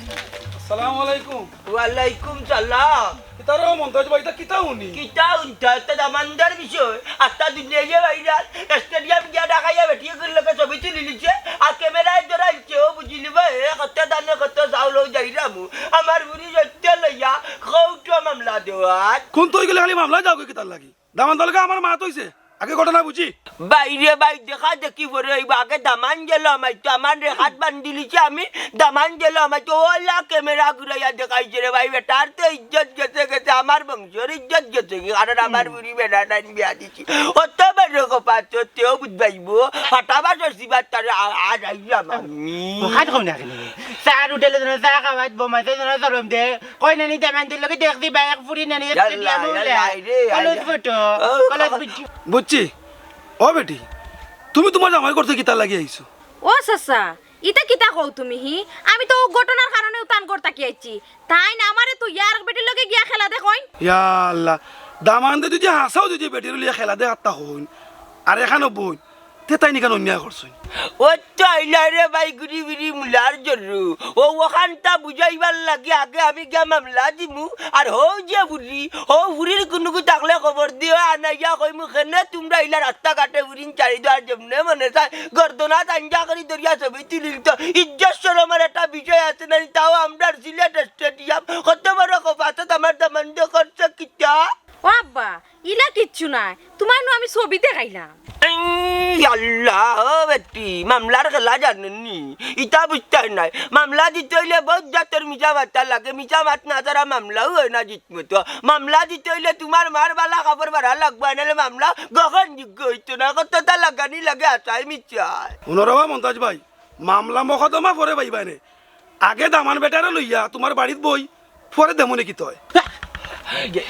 আসসালামু আলাইকুম। ওয়ালাইকুম সালাম। কিতা রে মন্তাজ ভাই, ইতা কিতা হুনি? কিতা হুনতা? ইতা দামান্দর বিষয়। আস্তা দুনিয়ায় ভাইরাল। স্টেডিয়াম গিয়া দেখাইয়া বেটিয়ে গুর লগে ছবি তুলি লিছে। আর ক্যামেরায় ধরাইছে, ও বুঝিলি ভাই, এ কত দানে কত চাউল ও যাইরামু। আমার বুড়ি সত্য লইয়া কৌটো মামলা দেওয়ার। কোন তই গেলে খালি মামলা যাও কিতার লাগি? দামান্দর লগে আমার মাত অইছে, আগে ঘটনা বুঝি। বাইরে বাই দেখা দেখি পরে অইব, আগে দামান গেল আমাই তো আমার রেখাত বান্ধিলিছে আমি, দামান গেল আমাই তো ওলা ক্যামেরা ঘুরাইয়া দেখাইছে রে ভাই, বেটার তো ইজ্জত গেছে গেছে, আমার বংশর ইজ্জত গেছে কি? কারণ আমার বুড়ি বেটা টাইম বিয়া দিছি, অত বড় কথা তো তেও বুঝবাইব, ফাটাবার সর্ষিবার তারে আ-, আজ আইলাম আমি। ও, খাই খাও না কেন? চার উঠেলে যেন চা খাওয়াত, বোমাতে যেন শরম দে, কই নানি দামান্দর লগে দেখছি বা এক ফুরি নানি ইয়াল্লা, স্টেডিয়ামে ইয়াল্লা, উলে। আইরে, কলেজ আইরে। ফটো, ও, কলেজ বাবা। ভিডিও। বুঝছি। ও বেটি, তুমি তোমার জামাই করতে কিতা লাগি আইছো? ও চাচা, ইতা কিতা কও তুমি হি? আমি তো ও ঘটনার কারণে উতান করতা কি আইছি। তাই না আমারে তো ইয়ার বেটির লগে গিয়া খেলা দেখইন। ইয়া আল্লাহ, দামান্দে যদি হাসাও যদি বেটির লইয়া খেলা দেখাতা হইন, আর এখানো বইন, তে তাই নিকান অন্যায় করছইন। ও তো আইলা রে ভাই, গুড়ি বিড়ি মুলার জরু। ও ওখানটা বুঝাইবার লাগি আগে আমি গিয়া মামলা দিমু। আর হউ যে বুড়ি, হউ বুড়ির কুনুকু থাকলে খবর দিও, আনাইয়া কইমু, "কেনে তুমরা ইলা রাস্তাঘাটে বুড়িন চারি দুয়ার যেমনে মনে চায়, গর্দনা তাঞ্জা করি ধরিয়া ছবি তুলিল তো।" ইজ্জত শরমর একটা বিষয় আছে না, তাও আমরার সিলেট স্টেডিয়াম। কত বড় কপাতত আমার দামান্দে করছে কিতা? ও আব্বা, ইলা কিচ্ছু নাই, তুমার নু আমি ছবি দেখাইলাম। এই আল্লাহ, ও বেটি, মামলার খেলা জানইন নি? ইতা বুঝতায় নায়। মামলা দিতে অইলে বউত জাতর মিছা মাতা লাগে, মিছা মাত না ছাড়া মামলাও অয় না জিত মতো। মামলা দিতে অইলে তুমার মার বালা কাপড় বাড়া লাগবো, নাইলে মামলা গ্রহণযোগ্য অইতো না। কততা লাগানি লাগে আসায় মিছায়। হুনো রে বা মন্তাজ ভাই, মামলা মকদ্দমা পরে পাইবায় নে। আগে দামান বেটারে লইয়া তুমার বাড়িত বই, পরে দেমুনে কিতা অয়।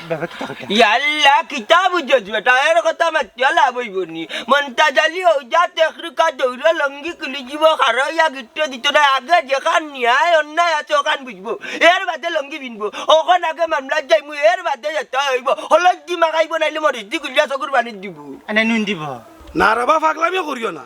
বাবা, কিতা কথা? ইয়াল্লা, কিতা বুঝছস বেটা? এর কথা মাতিয়া লাভ অইবো নি। মন্তাজ আলী অউ জাত একরুকা দৌড় লঙ্গি খুলি যিবো, খাড়া অইয়া গিট্টু দিতো নায়। আগে যেখান ন্যায় অন্যায় আছে অখান বুঝবো, এর বাদে লঙ্গি পিনবো। অখন আগে মামলাত যাইমু, এর বাদে যেতা অইবো। হলদি মাখাইবো, নাইলে মরিচ দি গুলিয়া চকুর পানিত দিবো। আনে নুন দিবো। না রে বা, পাগলামি করিও না।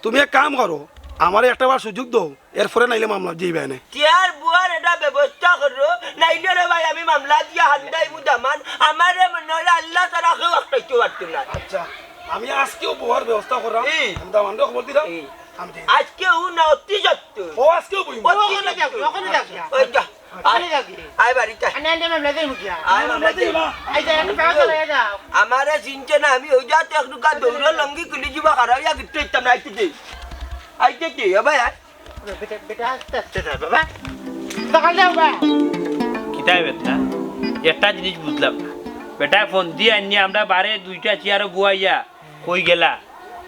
তুমি এক কাম করো, আমারে একটা বার সুযোগ দেও, এরপরে নাইলে মামলা দিবায় নে। তে আর বুয়ার এটা ব্যবস্থা করো, নাইলে রে ভাই আমি মামলা দিয়া হান্দাইমু দামান, আমারে মনে অয় আল্লাহ ছাড়া কেউ আটকাইতে পারতো না। আচ্ছা, আমি আজকেউ বওয়ার ব্যবস্থা কররাম। এই। আমি দামানরে খবর দিরাম। এই। আমি যাই। আজকেউ না, অতি সত্বর। ও, আজকেউ বইমু। অতি সত্বর। ওখানে যাও, ওখানে যাও। ওই যা। আয়, আয় বাড়িত আয়। আনে, আনে, মামলা দেই মুখিয়া। আয়, মামলা দেই। এই যে, একটু পাও চলে যাও। আমারে চিনছে না, আমি অউ জাত একরুকা দৌড় লঙ্গি খুলি যিবো, খাড়া অইয়া গিট্টু দিতাম না, আইতে দে। আইতে দে, ও ভাই, আয়। বেটা, বেটা, আস্তে আস্তে যা, বাবা। সকাল যাও, বা। কিতায় বেটা? একটা জিনিস বুঝলাম না। বেটায় ফোন দিয়া আনিয়া আমরা বারে দুইটা চেয়ারো বওয়াইয়া কই গেলা?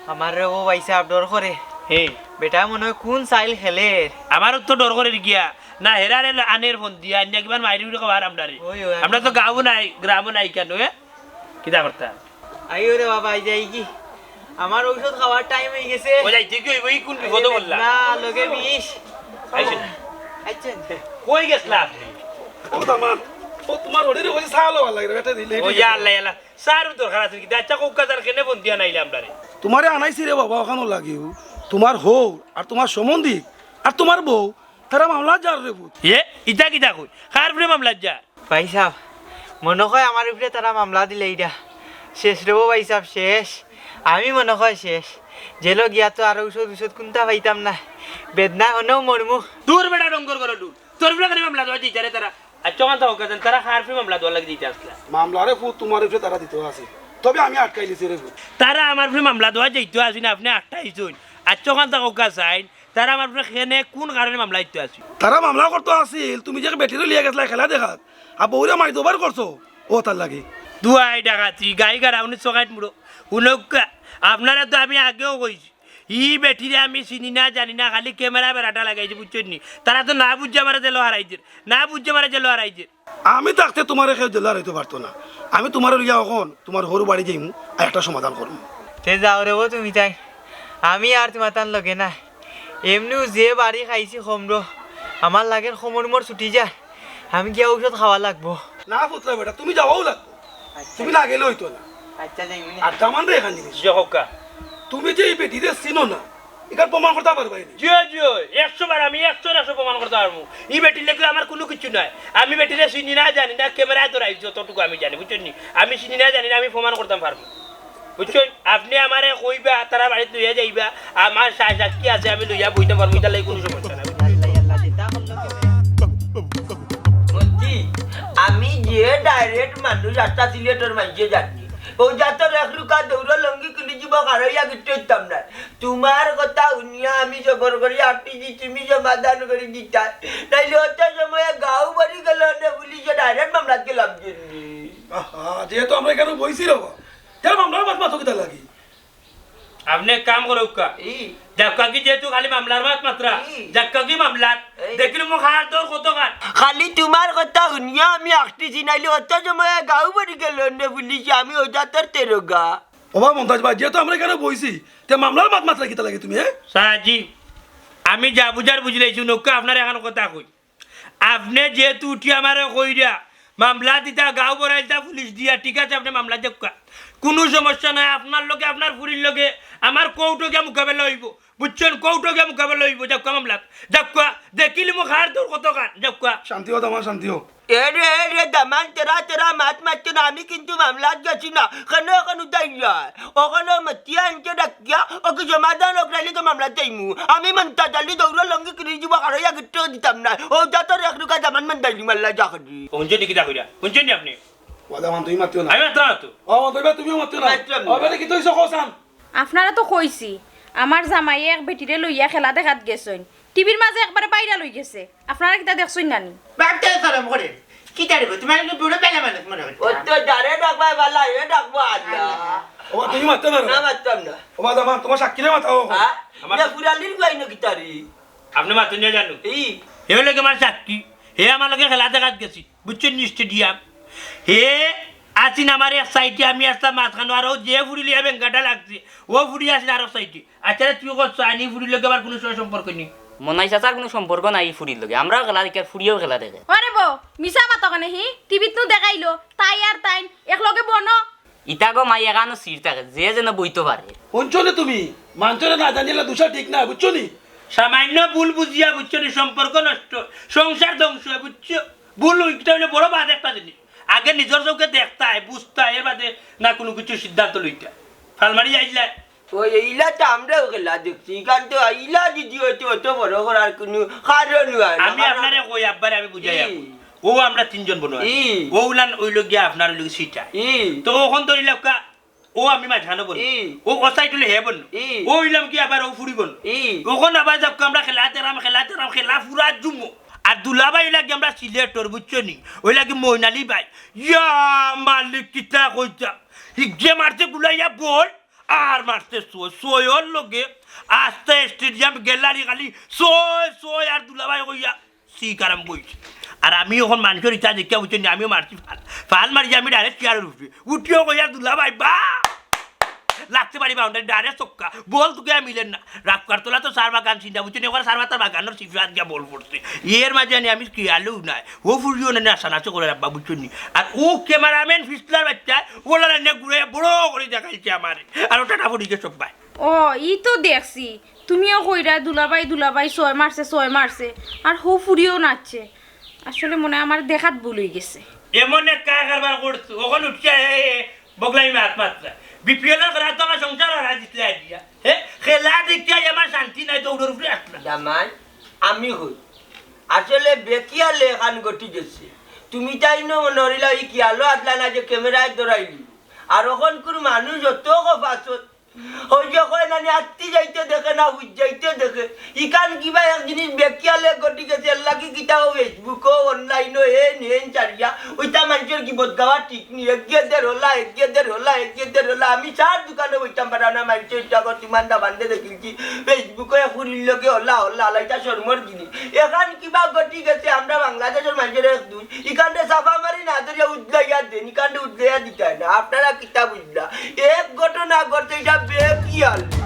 আমারে ও ভাইসাব ডর করে। হে। বেটা মনে অয় কুন চাইল খেলের। আমারও তো ডর করের গিয়া। না, হেরারে ল-, আনের ফোন দিয়া, আনিয়া কিমান মাইরি উড়ি খাবার আমরারে। ওই, ওই, আমরা তো গাঁও নাই, গ্রামও নাই কেন, এ? কিতা করতাম? আইও রে বাবা, আই যাই কি? আমার ঔষধ খাওয়ার টাইম হয়ে গেছে। ও যাই, তুই কি ওই, ওই কোন বিপদে বললা? না, লগে বিষ। আইছে। আইছে। কই গেছলা আপনি? ও দামান, ও তোমার ওরে ওই সালো ভালো লাগে, বেটা দিলে। ও ইয়া আল্লাহ, ইয়া আল্লাহ। স্যার দরকার আছে কি? আচ্ছা, কউক্কা স্যার কেনে ফোন দিয়া নাইলে আমরারে? তোমারে আনাইছি রে বাবা, ওখানো লাগিও। তোমার হউ, আর তোমার সম্বন্ধী, আর তোমার বউ, তারা মামলা যার রে পুত। এ, ইতা কিতা কই? কার উপরে মামলা যার? ভাই সাহেব, মনে হয় আমার উপরে তারা মামলা দিলে ইটা। শেষ রে ভাই সাহেব, শেষ। আমি মনে হয় শেষ। জেলো গিয়া তো আর ঔষধ ঔষধ কোনটা পাইতাম না। বেদনা হনেও মরমু। দূর বেটা, ডঙ্গর করো দূর। তোর উপরে খালি মামলা দেওয়া দিতে রে তারা। আর চকান তো হোক, তারা কার উপরে মামলা দেওয়ার লাগি দিতে আসলা? মামলা রে পুত, তোমার উপরে তারা দিতে আছে। তবে আমি আটকাই দিছি রে পুত। তারা আমার উপরে মামলা দেওয়া যাইতো আসি না, আপনি আটকাইছইন। আর চকান তো হোক, সাইন। তারা আমার উপরে কেনে কোন কারণে মামলা দিতে আসি? তারা মামলা করতো আছিল, তুমি যে বেটিরে লিয়া গেছলা খেলা দেখাত, আর বউরে মারি দুবার করছো, ও তার লাগি। দুয়াই ডাকাতি, গাই গারা, উনিশ চকাইট মুড়ো। উনকা, আপনারা তো আমি আগেও কইছি, ই বেটিরে আমি চিনি না, জানি না, খালি ক্যামেরা বেড়াটা লাগাইছি, বুঝছইন নি? তারা তো না বুঝে আমারে জেলো হারাইছে, না বুঝে আমারে জেলো হারাইছে। আমি থাকতে তোমারে কেউ জেলো হারাইতে পারতো না। আমি তোমারে লইয়া অখন তোমার হউর বাড়ি যাইমু, আর একটা সমাধান করমু। তে যাও রে বউ তুমি তাই, আমি আর তোমার তান লগে না। এমনিও যে বাড়ি খাইছি কমরো, আমার লাগের কমর উমর ছুটি যায়। আমি গিয়া ঔষধ খাওয়া লাগবো। না পুতরা বেটা, তুমি যাওয়াও লাগবো। আচ্ছা। তুমি না গেলে অইতো না। আচ্ছা, যাইমু নে। আর দামান রে এখান জিনিস। জি হোক কা। তুমি যে এই বেটিরে চিনো না, ইখান প্রমাণ করতা পারবায় নি? জি, জি, একশো বার আমি একশো একশো প্রমাণ করতা পারমু। ই বেটির লাগি আমার কুনু কিচ্ছু নাই। আমি বেটিরে চিনি না, জানি না, ক্যামেরায় ধরাই যতটুকু আমি জানি, বুঝছইন নি? আমি চিনি না, জানি না, আমি প্রমাণ করতাম পারমু। বুঝছইন? আপনে আমারে কইবা, তারা বাড়িত লইয়া যাইবা, আমার সা-, সাক্ষী আছে, আমি লইয়া বইতাম পারমু, ইতার লাগি কুনু সমস্যা নাই। আল্লাহ, আল্লাহ, চিন্তা করলো তো। মন্ত্রী, আমি যে direct মানুষ, আটটা সিলেটর মাইনষে জানি। ও জাতর এক রুকা দৌড় লঙ্গি খুলি দিব, কারইয়া গিট্টু দিতাম না। তোমার কথা হুনিয়া আমি জবর করি আটটি দি, তুমি সমাধান করি দিতা। নাইলে অত সময় গাঁও বাড়ি গেল না, পুলিশে direct মামলাত গেলাম জেন্নি। আহা, যেহেতু আমরা এখানে বইছি রে বাবা, তাহলে মামলার মাত মাতো কিতা লাগি? আপনে এক কাম করউক্কা। ই। যাউক্কা কি যেহেতু খালি মামলার মাত মাতরা, ই। যাউক্কা কি মামলাত? এই। দেখিলিমু কার দৌড় কতখান। খালি তোমার কথা হুনিয়া আমি আটটি দি, নাইলে অত সময় গাঁও বাড়ি গেল না পুলিশে, আমি ও জাতর তেরোগা। ওবা মন্তাজ ভাই, যেহেতু আমরা এখানে বইছি, তে মামলার মাত মাতরা কিতা লাগি তুমি, হ্যাঁ? সাজি, আমি যা বুঝার বুঝিলাইছি, নৌকা আপনার এখন কথা কই। আপনে যেহেতু উঠি আমারে কইরা, মামলা দিতা, গাঁও বড়াইলতা পুলিশ দিয়া, ঠিক আছে, আপনে মামলা দেউক্কা। কুনু সমস্যা নাই, আপনার লগে, আপনার ফুরির লগে আমার কোর্টো গিয়া মোকাবেলা অইবো। বুঝছইন? কোর্টো গিয়া মোকাবেলা অইবো, যাউক্কা মামলাত। যাউক্কা, দেখিলিমু কার দৌড় কতখান, যাউক্কা। শান্তি হও, দামান, শান্তি হও। এ রে, এ রে, দামান, তেরা তেরা মাত মাততো না, আমি কিন্তু মামলাত গেছি না। কেন এখন উঠাইলায়? ওখানে মাতিয়া আনতে ডাকিয়া, ও কি সমাধান হোক, নাইলে তো মামলাত যাইমু। আমি মন্তাজ আলী দৌড় লঙ্গি খুলি দিব, কারইয়া গিট্টু দিতাম না। ও জাতর এক রুকা দামান মন্তাজ আলী মাল্লা যা করি। হুনছইন নি কিতা কইরা? হুনছইন নি আপনে? ও দামান, তুমি মাতিও না। আমি মাতরাম না তো। ও, তুমিও মাতিও না। মাতরাম না। ও, বেটা, কিতা অইছে, কও চাইন। আপনারে তো কইছি, আমার জামাইয়ে এক বেটিরে লইয়া খেলা দেখাত গেছইন। টিভির মাঝে একবারে viral অইগেছে। আপনারা কিতা দেখছইন না নি? বাপটারে শরম করে। কিতা রে, তোমার একটা বুড়ো বেলা মানুষ মনে হচ্ছে। ও তো যারে ডাকবা বালা, এ ডাকবো আল্লাহ। ওবা, তুমি মাততে পারো না। না, মাততাম না। ওবা, দামান, তোমার সাক্ষীরে মাতাও। হ্যাঁ? আমার না, ফুরালির গুয়াই না কিতারি। আপনে মাতুন না জানো? এই। হে অইলো গি আমার সাক্ষী। হে আমার লগে খেলা দেখাত গেছে। বুঝছইন নি, স্টেডিয়াম। হে আছিন আমার এক সাইডে, আমি আছলাম মাঝখানো, আর ও যে ফুরি লইয়া বেঙ্গাটা লাগছে, ও ফুরি আছিন আরক সাইডে। আচ্ছা রে, তুই কস আনি ফুরির লগে আমার কুনু সময় সম্পর্ক নি? মনাই চাচার কুনু সম্পর্ক নাই ই ফুরির লগে। আমরাও খেলা দেখি, আর ফুরিও খেলা দেখে। ওরে বউ, মিছা মাতো কেনে হি? টিভিত নু দেখাইলো, তাই আর তাইন, এক লগে বনো। ইতা গো মাই এখানো সিট থাকে, যে যেন বইতো পারে। হুনছো নি তুমি? মানষরে না জানিলে দুষা ঠিক না, বুঝছো নি? সামান্য ভুল বুঝিয়া, বুঝছো নি, সম্পর্ক নষ্ট, সংসার ধ্বংস, বুঝছো? ভুল অইতা অইলে বড় বাদ একটা জিনিস। আগে নিজর চউখে দেখতায়, বুঝতায়, এর বাদে না কুনু কিছু সিদ্ধান্ত লইতায়। ফালমারি আইলা। ওই ইলা তো আমরাও খেলা দেখছি, ইখান তো ইলা যদি অইতো অত বড় করার কুনু কারণ অয় না। আমি আপনারে কই, আব্বারে আমি বুঝাই ই। আপনি। ও আমরা তিনজন বনো আছি। ই। ও উলান অইলো গিয়া আপনার অইলো গি সিটা। ই। তো অখন ধরিলাউক্কা, ও আমি মাঝখানো বনো। ই। ও, ও সাইড অইলো হে বনো। ই। ও অইলাম কি আবার ও ফুরি বনো। ই। অখন আবার যাউক্কা আমরা খেলা দেরাম, খেলা দেরাম, খেলা ফুরা জুমো। আর দুলাভাই অইলা গি আমরা সিলেটর, বুঝছো নি? অইলা গি মইনালি ভাই। ইয়া মালিক কিতা কইতা। হিগে মারছে গুলাইয়া বল। আর মারছে ছয়, ছয়র লগে আস্তা স্টেডিয়াম গ্যালারি খালি ছয়, ছয় আর দুলাভাই কইয়া সি কারাম বইছে। আর আমি অখন মানষর ইটা দেখিয়া, বুঝছইন নি, আমিও মারছি ফাল। ফাল মারি আমি direct চেয়ারর উপরে। উঠিও কইয়া দুলাভাই, বা! লাগতে পারি বাউন্ডারি, direct ছক্কা। বল তুকে আর মিলের না। রাফকার তোলা তো সার বাগান চিন্তা, বুঝছইন নি, ওখানে সার বাতার বাগানর সিফাত গিয়া বল পড়ছে। এর মাঝে আনি আমি খেয়ালও নাই। ও ফুরিও না, আশা নাচো করে রাখবা, বুঝছইন নি। আর ও cameraman ফিসলার বাচ্চা, ওলা না ঘুরে বড় করি দেখাইছে আমারে। আর ওটা না ফুরিকে সব ভাই। ও, ই তো দেখছি। তুমিও কইরা দুলাভাই, দুলাভাই, ছয় মারছে, ছয় মারছে। আর হউ ফুরিও নাচছে। আসলে মনে হয় আমার দেখাত ভুল অই গেছে। এমন এক কায় কারবার করছো, অখন উঠিয়া এ, এ, বগলাই মাত মাত্রা। বিপিএল এর খেলা তো আমার সংসার হারাই দিতে আইডিয়া। হে, খেলা দেখিয়া আমার শান্তি নাই, দৌড়র উপরে আসলাম। জামাই, আমি কই, আসলে বেখিয়ালে এখান ঘটি গেছে। তুমি তাই ন মনে হরিলা, ই খিয়ালও আদলা না যে ক্যামেরায় ধরাইলি। আর অখনকুর মানুষ অত কফাসত, ওই যে কয় নানি, আত্তি যাইতে দেখে না, হুইজ যাইতে দেখে। ইখান কিবা এক জিনিস বেখিয়ালে ঘটি গেছে, এর লাগি কিতা ও Facebook-ও, online-ও, হেন হেন চারিয়া, ওইটা মানষর গিবত গাওয়া ঠিক নি। এগিয়ে দের হলা, এগিয়ে দের হলা, এগিয়ে দের হলা। আমি চার দোকানো বইতাম পারা না, মানষর ইটা কর, তুমান দা বান্ধে দেখিলছি। Facebook-ও এক ফুরির লগে হলা, হলা, হলা, ইটা শরমর জিনিস। এখান কিবা ঘটি গেছে, আমরা বাংলাদেশর মানষর এক দুই। ইখানরে সাফা মারি না ধরিয়া উদলাইয়া দেন, ইখানরে উদলাইয়া দিতায় না। আপনারা কিতা বুঝলা? এক ঘটনা ঘটে, ইটা বেখিয়াল।